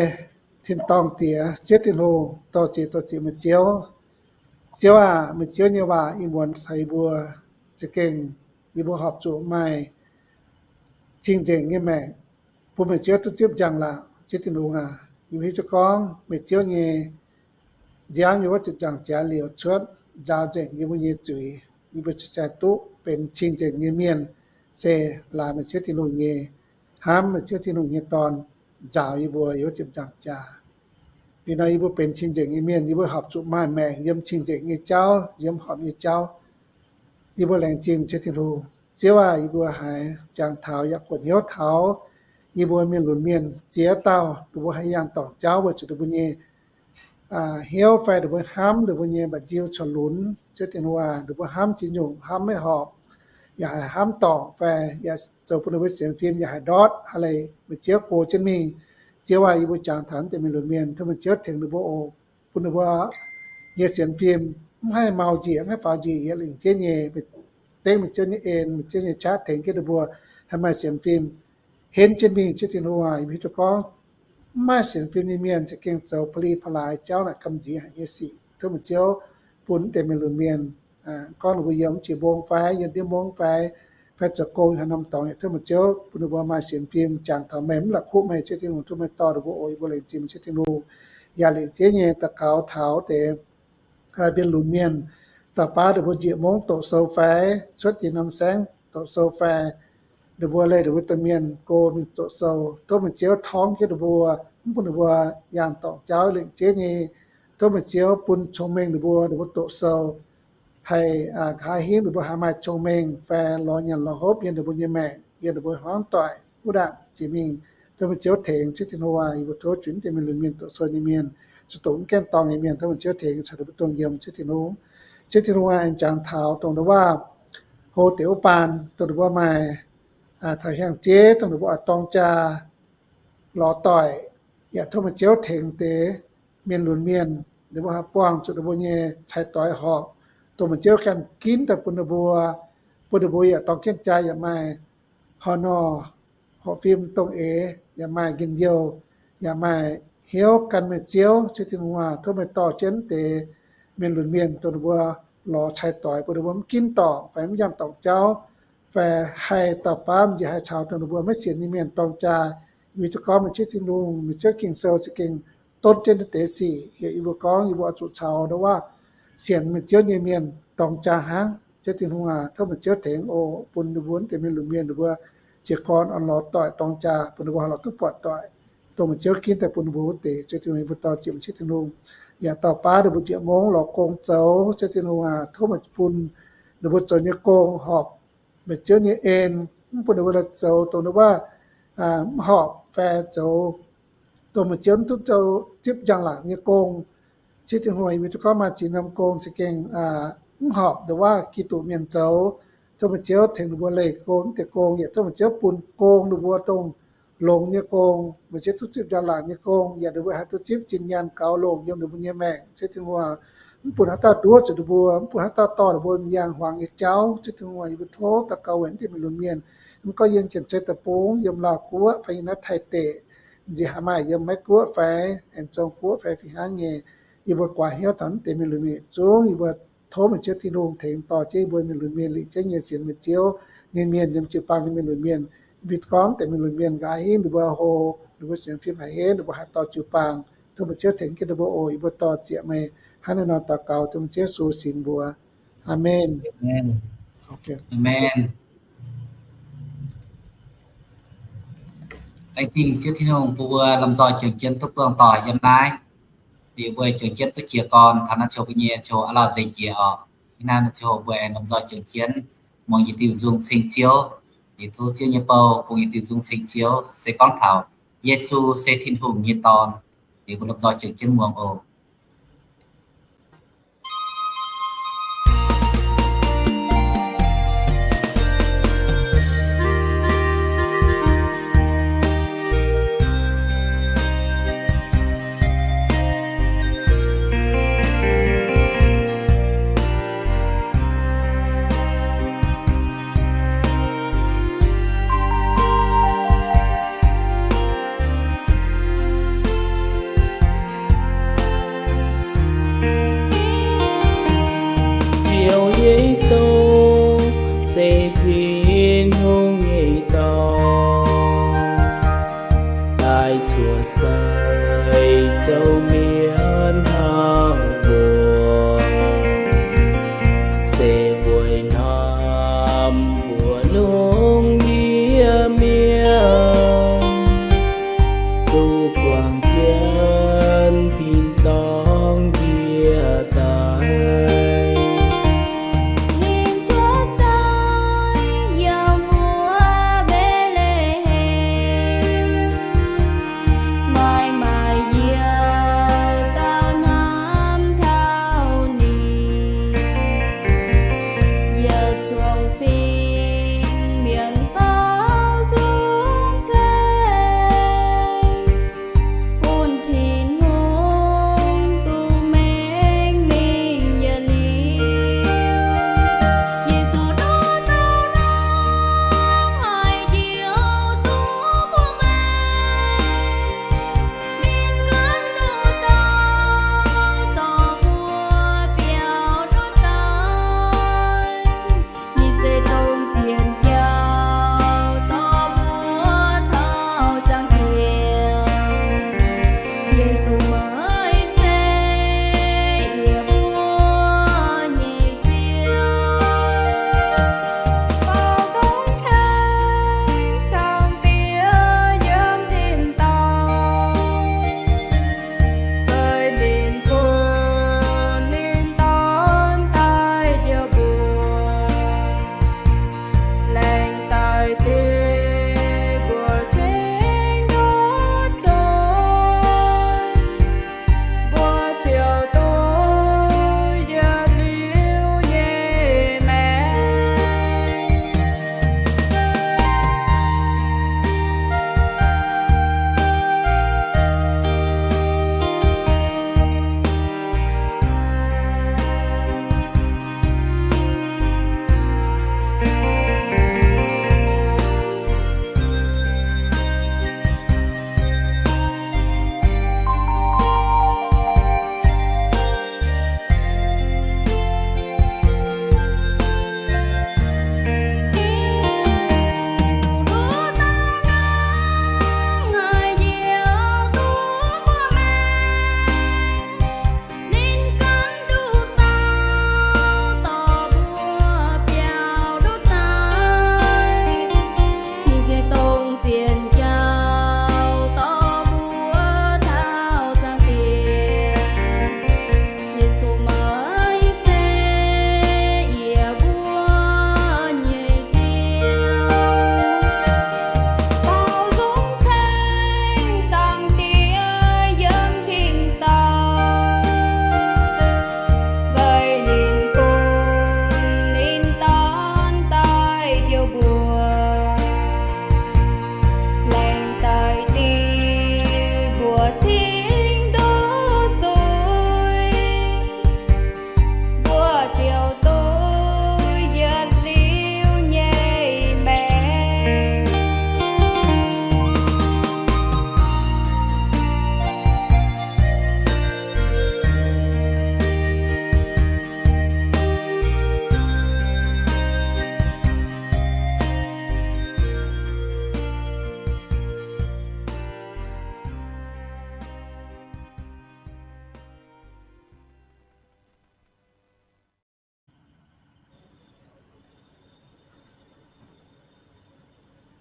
tin-dorngh Diex, Ziouv Tin-Hungh, dorh ziex dorh ziex meih Ziouv. Ziouv aac, meih Ziouv nyei waac i muonz taux yie mbuo za'gengh, yie mbuo horpc zuqc maaih cing-nzengc nyei maengc bun meih Ziouv duqv zipv njang-laangc. Ziouv Tin-Hungh aac, yie mbuo hiuv duqv gorngv meih Ziouv nyei nziaamv yiem wuov ziepc nzaangc jaax liuz cuotv nzaaux nzengc yie mbuo nyei zuiz. Yie mbuo ziouc saeng duqv benx cing-nzengc nyei mienh, se laaix meih Ziouv Tin-Hungh nyei, hnamv meih Ziouv Tin-Hungh nyei Dorn nzaaux yie mbuo yiem wuov ziepc nzaangc jaax. Liuz nor yie mbuo benx cing-nzengc nyei mienh, yie mbuo horpc zuqc maaih maengc yiem cing-nzengc nyei jauv, yiem horpc nyei jauv. Yie mbuo laengz zingh Ziouv Tin-Hungh. Ziouv aac, yie mbuo haiz jangx taux yaac buatc hnyouv taux yie mbuo mienh lunx mienh ziex dauh, ninh mbuo haiz yangh dorngc jauv weic zuqc ninh mbuo nyei hnyouv fai ninh mbuo hnamv ninh mbuo nyei mba'nziu corc lunx. Ziouv Tin-Hungh aac, ninh mbuo hnamv ziex nyungc, hnamv maiv horpc, yaac haiz hnamv dorngc fai yaac zoux bun ninh mbuo sienx fim yaac haiz ndortv. Hnangv naaic meih Ziouv gox jienv mingh. Ziouv aac, yie mbuo jangx taux naaiv deix mienh lunx mienh, tov meih Ziouv tengx ninh mbuo oc, bun ninh mbuo nyei sienx fim mv haih mau njiec, mv haih faaux njiec, yietc lengc jeiv nyei dengv meih Ziouv nyei en, meih Ziouv nyei qaqv tengx jienv ninh mbuo haih maaih sienx fim henv jienv mingh. Ziouv Tin-Hungh aac, yie mbuo hiuv duqv gorngv mv maaih sienx fim nyei mienh za'gengh zoux pa'li pa'laaix jauv naaic gamh nziex haic nyei sic. Tov meih Ziouv bun naaiv deix mienh lunx mienh, gorngv ninh mbuo yiem jiex mbong fai yiem ndiev mbong fai, fai zoux gong haaix norm dorngx, yaac tov meih Ziouv bun ninh mbuo maaih sienx fim jangx taux meih, mv la'kuqv meih. Ziouv Tin-Hungh, tov meih dorh ninh mbuo oc. Yie mbuo laengz zingh meih Ziouv Tin-Hungh. Yaac lengc jeiv nyei daux gaux taux deix mienh lunx mienh, da'faanh ninh mbuo njiec mungv doqc sou fai cuotv jiex norm saengv doqc sou fai, ninh mbuo leih ninh mbuo domh mienh go mingh doqc sou. Tov meih Ziouv torngv jienv ninh mbuo, mv bun ninh mbuo yangh dorngc jauv lengc jeiv nyei. Tov meih Ziouv bun cong-mengh ninh mbuo, ninh mbuo doqc sou haih nqa'haav hingv ninh mbuo haih maaih cong-mengh fai lorz nyanc lorz hopv yiem ninh mbuo nyei maengc, yiem ninh mbuo hmuangv doic wuov ndaangc jiex mingh. Tov meih Ziouv tengx. Ziouv Tin-Hungh aac, yie mbuo tov zuiz naaiv deix mienh lunx mienh, doqc sou nyei mienh, zuqc dongh mv gaengh dorngh nyei mienh, tov meih Ziouv tengx caux ninh mbuo dongh yiem. Ziouv Tin-Hungh, Ziouv Tin-Hungh aac, aengx jangx taux dongh wuov hlo deix wuov baan, dongh ninh mbuo maaih taux hnyangx-jeiv, dongh ninh mbuo oix dorng jaa lorz doic, yaac tov meih Ziouv tengx deix mienh lunx mienh, ninh mbuo haih buangh zuqc ninh mbuo nyei cai-doix horpc, dongh meih Ziouv ganh ginv daaih bun ninh mbuo, bun ninh mbuo yaac dorng jienv jaa yaac maaih horqc nor, horqc fim dongh eix, yaac maaih njien-youh, yaac maaih hnyouv gan meih Ziouv. Ziouv Tin-Hungh aac, tov meih dorh jienv deix mienh lunx mienh, dongh ninh mbuo lorz cai-doix bun ninh mbuo mv ginv dorngc fai mv yangh dorngc jauv, fai haih da'faanh njiec haih caux dongh ninh mbuo maiv sienx nyei mienh dorng jaa. Yie mbuo hiuv duqv gorngv meih Ziouv Tin-Hungh, meih Ziouv Ging-Sou za'gengh donv jienv naaiv deix sic. Yie mbuo gorngv yie mbuo oix zuqc caux ndau wuov sienx meih Ziouv nyei mienh dorng jaa hnangv. Ziouv Tin-Hungh aac, tov meih Ziouv tengx oc, bun ninh mbuo naaiv deix mienh lunx mienh ninh mbuo jiez gorn oix lorz doic dorng jaa, bun ninh mbuo haih lorz duqv buatc doic, dongh meih Ziouv ginv daaih bun ninh mbuo wuov deix. Ziouv Tin-Hungh, yie mbuo dor-ziec meih Ziouv Tin-Hungh, yaac da'faanh ninh mbuo njiec mungv lorz gong zoux. Ziouv Tin-Hungh aac, tov meih bun ninh mbuo zoux nyei gong horpc meih Ziouv nyei en, mv bun ninh mbuo la'zoux dongh ninh wuov mv horpc fai zoux dongh meih Ziouv mv duqv zoux zipv njang-laangc nyei gong. Ziouv Tin-Hungh, yie mbuo duqv gorngv maaih ziex norm gong za'gengh mv horpc ndongc wuov Giduc mienh zoux. Tov meih Ziouv tengx ninh mbuo leih gong mv deix gong, yaac tov meih Ziouv bun gong ninh mbuo dongh longx nyei gong, meih Ziouv duqv zipv njang-laangc nyei gong, yaac ninh mbuo haih duqv zipv zinh nyaanh gaux longx yiem ninh mbuo nyei maengc. Ziouv Tin-Hungh, mv bun haaix dauh nduov zuqc ninh mbuo, mv bun haaix dauh dorh ninh mbuo yangh hmuangx nyei jauv. Ziouv Tin-Hungh, yie mbuo tov daux gaux weic naaiv deix mienh lunx mienh, mv gorngv yiem Janx-Zei Deic-Bung, yiem Laauh Guoqv fai yiem naaiv Taiv deic, nziex haaix maaih yiem Meiv Guoqv fai, aengx Zong Guoqv fai fih hnangv nyei, yie mbuo guaax hnyouv taux naaiv deix mienh lunx mienh yietc zungv, yie mbuo tov meih Ziouv Tin-Hungh tengx dorh jienv yie mbuo mienh lunx mienh, lingc jienv nyei sienx meih Ziouv nyei mienh, yiem jiu-baang nyei mienh lunx mienh, mbiv gorngv deix mienh lunx mienh nqa'haav hingv ninh mbuo hlo, ninh mbuo sienx fim haiz henv, ninh mbuo haih dorh jiu-baang. Tov meih Ziouv tengx jienv ninh mbuo oc. Yie mbuo dorh ziec meih hnangv naaiv nor daux gaux dengv meih Ziouv Yesu singx mbuox. Aamen. Laengz zingh Ziouv Tin-Hungh bun mbuo lomh nzoih juangc jienv duqv buangh doic yiem naaiv. Liuz mbuo juangc jienv duqv jiez gorn taux naaiv, ziouc mbuo nyei ziouc aav lauh nzengc jiex oc. Ih naaiv ziouc mbuo aengx lomh nzoih juangc jienv muangx yietc diuh nzung ceng Ziouv. Liuz tov Ziouv nyei bou bun yietc diuh nzung ceng Ziouv, se gorngv taux Yesu se Tin-Hungh nyei Dorn. Liuz mbuo lomh nzoih juangc jienv muangx oc. Ziouv Yesu se Tin-Hungh nyei Dorn, daaih cuotv seix zoux mienh hnangv mbuo, se weic hnamv mbuo lungh ndiev mienh, zuqc guangc jienv tin-dorngh njiec daaih. Ninh cuotv seix yiem wuov Mbetc^le^hem, maaih maaih yiemc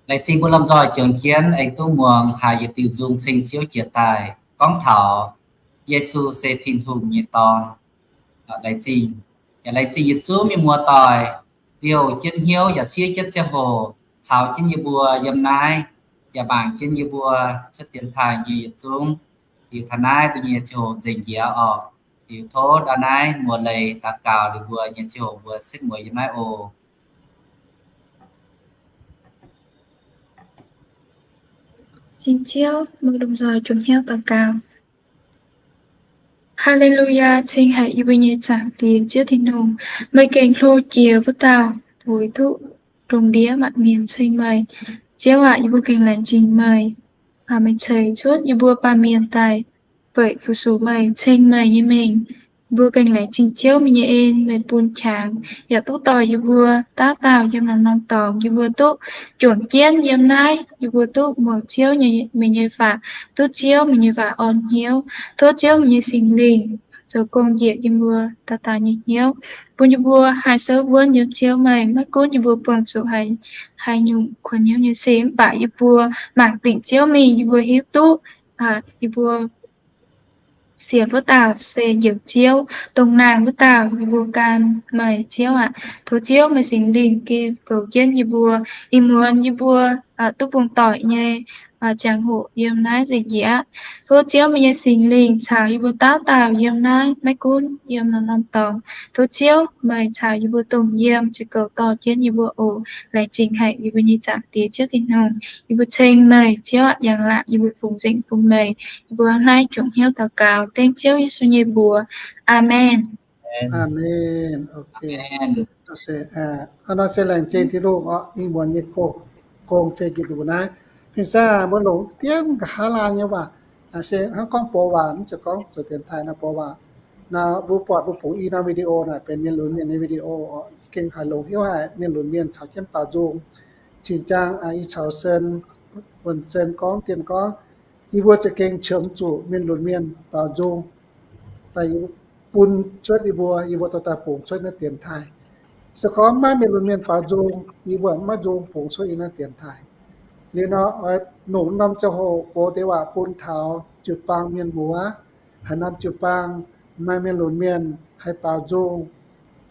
Laengz zingh mbuo lomh nzoih juangc jienv aengx duqv muangx haiz yietc diuh nzung ceng Ziouv jiex daaih gorngv taux Yesu se Tin-Hungh nyei Dorn. Laengz zingh, yaac laengz zingh yietc zungv mienh muoz-doic liouh jienv hnyouv yaac siev jienv ziangh hoc caux jienv yie mbuo yiem naaiv, yaac mangc jienv yie mbuo cuotv dienx taaih nyei yietc zungv. Liuz taux naaiv mbuo nyei ziangh hoc nzengc njiec orqc. Liuz tov ndau naaiv muoz-leiz daux gaux liuz mbuo nyei ziangh hoc mbuo setv mueiz yiem naaiv oc. Cing Ziouv, mbuo lomh nzoih juangc hnyouv daux gaux. Haa^le^lu^yaa, ceng haic yie mbuo nyei Zaangc Diex Ziouv Tin-Hungh, meih gengh hlo jiex wuov dauh tuix duqv lungh ndiev maanc mienh ceng meih. Ziouv aac, yie mbuo gengh laengz zingh meih, meih ceix cuotv yie mbuo baamh mienh daaih weic fu-sux meih, ceng meih nyei mengh. Yie mbuo gengh laengz zingh Ziouv meih nyei en, meih bun qangx yaac duqv dorh yie mbuo dauh dauh yiem norm-norm dorngx, yie mbuo duqv juangc jienv yiem naaiv, yie mbuo duqv muangx Ziouv nyei, meih nyei waac, duqv Ziouv meih nyei waac orn hnyouv. Tov Ziouv meih nyei Singx Lingh zoux gong njiec yie mbuo dauh dauh nyei hnyouv, bun yie mbuo haih souv wuonv yiem Ziouv meih. Maiv gunv yie mbuo buangh zuqc haaix nyungc kuonx hnyouv nyei sic, mv baac yie mbuo mangc dingc Ziouv mingh, yie mbuo hiuv duqv yie mbuo sienx wuov dauh se Njoux Ziouv, dongh naang wuov dauh. Yie mbuo gan meih, Ziouv aac. Tov Ziouv meih Singx Lingh gengh goux jienv yie mbuo, ih muonz yie mbuo duqv bungx doic nyei ziangh hoc yiem naaiv nzengc njiec aqv. Tov Ziouv meih nyei Singx Lingh caux yie mbuo dauh dauh yiem naaiv, maiv gunv yiem norm-norm dorngx. Tov Ziouv meih caux yie mbuo dongh yiem, za'gengh dorh jienv yie mbuo oc. Laengz zingh haic yie mbuo nyei Zaangc Diex Ziouv Tin-Hungh. Yie mbuo ceng meih, Ziouv aac, njang-laangc yie mbuo fungx nzengc bun meih. Yie mbuo naaiv juangc hnyouv daux gaux dengv Ziouv Yesu nyei mbuox. Aamen. Aamen. Nor se laengz zingh Tin-Hungh orqc, ih muonz nyei gong se njiec mbuo naaiv. Fin-saeng mbuo longc dienv nqa'haav laanh nyei waac, se hnangv gorngv borx waac, mv zeiz gorngv zoux dienx taaih nor borx waac. Nor mbuo buatc mbuo bungx i norm video naaic benx mienh lunx mienh nyei video orqc, gengh haiz longx hnyouv haic. Mienh lunx mienh caux jienv baaux nzung. Cing-jang i caux Sen, wuonh Sen gorngv, Dienh gorngv, yie mbuo za'gengh qiemx zuqc mienh lunx mienh baaux nzung daaih bun cuotv yie mbuo, yie mbuo dorh daaih bungx cuotv naaiv dienx taaih. Se gorngv maiv mienh lunx mienh baaux nzung, yie mbuo maiv nzung bungx cuotv yiem naaiv dienx taaih. Liuz nor oix longc norm ziangh hoc mbuox deix waac bun taux jiu-baang mienh muoz. Haaix norm jiu-baang maaih mienh lunx mienh haih baaux nzung,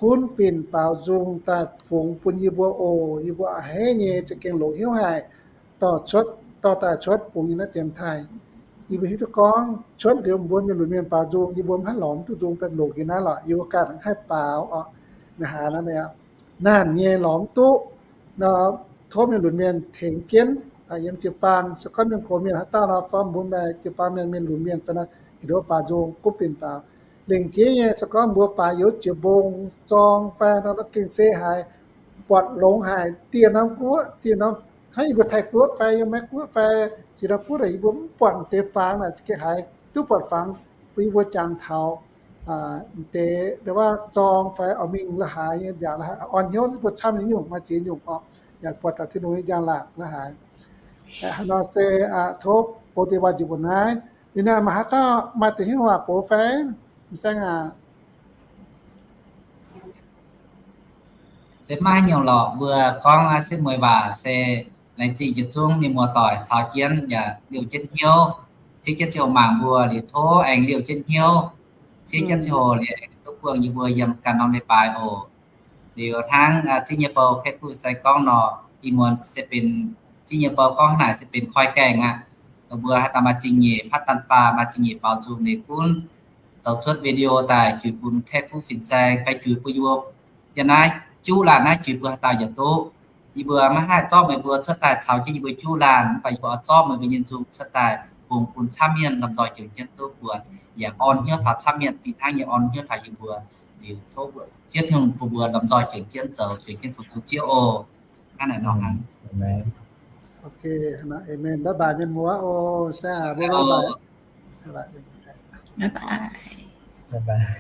gunv binc baaux nzung daaih fungx bun yie mbuo oc. Yie mbuo a'hneiv nyei za'gengh longx hnyouv haic, dorh cuotv, dorh daaih cuotv bungx yiem naaiv dienx taaih. Yie mbuo hiuv duqv gorngv cuotv liuz mbuo mienh lunx mienh baaux nzung, yie mbuo maiv haih lorz duqv nzung daaih longc yiem naaiv lorqc. Yie mbuo ganh haih baaux orqc, nqa'haav naaiv naaic. Naanh nyei lorz mv duqv nor, tov mienh lunx mienh tengx jienv yiem jiu-baang. Se gorngv mienh gox mienh haaix dauh nor, fai mbuo maaih jiu-baang mienh, mienh lunx mienh fai nor, heuc duqv baaux nzung gunv binc baaux. Lengc jeiv nyei, se gorngv mbuo baaux youz jiex mbong zorng fai nor, gengh se haiz buatc longx haic. Dieh norm guoqv, dieh norm, hnangv yie mbuo Taiv-Guoqv fai yiem Meiv-Guoqv fai ziex norm guoqv naaic, yie mbuo mv buatc deix fangx naaic, za'gengh haiz duqv buatc fangx, bun yie mbuo jangx taux deix, deix waac zorng fai oix mingh la'haaix nyei, yaac la'haaix orn hnyouv mbuo camv nyei nyungc, maaih ziex nyungc orqc, yaac buatc taux Tin-Hungh nyei njang-laangc la'haaix. Haaix nor se tov bun deix waac njiec mbuo naaiv. Liuz naaiv maaih haaix dauh maaih deix hnyouv waac bun fai? M'saeng aac. Se maiv nyungc lorqc, mbuo gorngv naaiv setv mueiz waac se laengz zingh yietc zungv mienh muoz-doic caux jienv yaac liouh jienv hnyouv, siev jienv ziouc mangc mbuo. Liuz tov aengx liouh jienv hnyouv, siev jienv ziouc liuz aengx duqv buangh yie mbuo yiem ganh norm leiz-baaix oc. Liuz hnangv Zingh nyei bou Kaeqv Fu Sai gorngv nor, ih muonz se benx Zingh nyei bou gorngv hnangv naaic se benx koi gaengh aqv. Dongh mbuo haaix dauh maaih zingh nyeic patv daan baac maaih zingh nyeic baaux nzung, ninh gunv zoux cuotv video daaih juix bun Kaeqv Fu Fin-Saeng fai juix bun yie mbuo yiem naaiv juqv laanh naaiv juix bun haaix dauh yaac duqv. Yie mbuo maiv haih zorqv meih mbuo cuotv daaih caux jienv yie mbuo juqv laanh, mv baac yie mbuo oix zorqv meih mbuo nyei nzung cuotv daaih bungx bun camv mienh lomh nzoih juangc jienv duqv buatc, yaac orn hnyouv taux camv mienh fih hnangv nyei orn hnyouv taux yie mbuo. Liuz tov Ziouv Tin-Hungh bun mbuo lomh nzoih juangc jienv zoux, juangc jienv fu-sux Ziouv oc. Hnangv naaic nor hnangv. Ok, amen. Bye bye mienh muoz oc. Bye bye.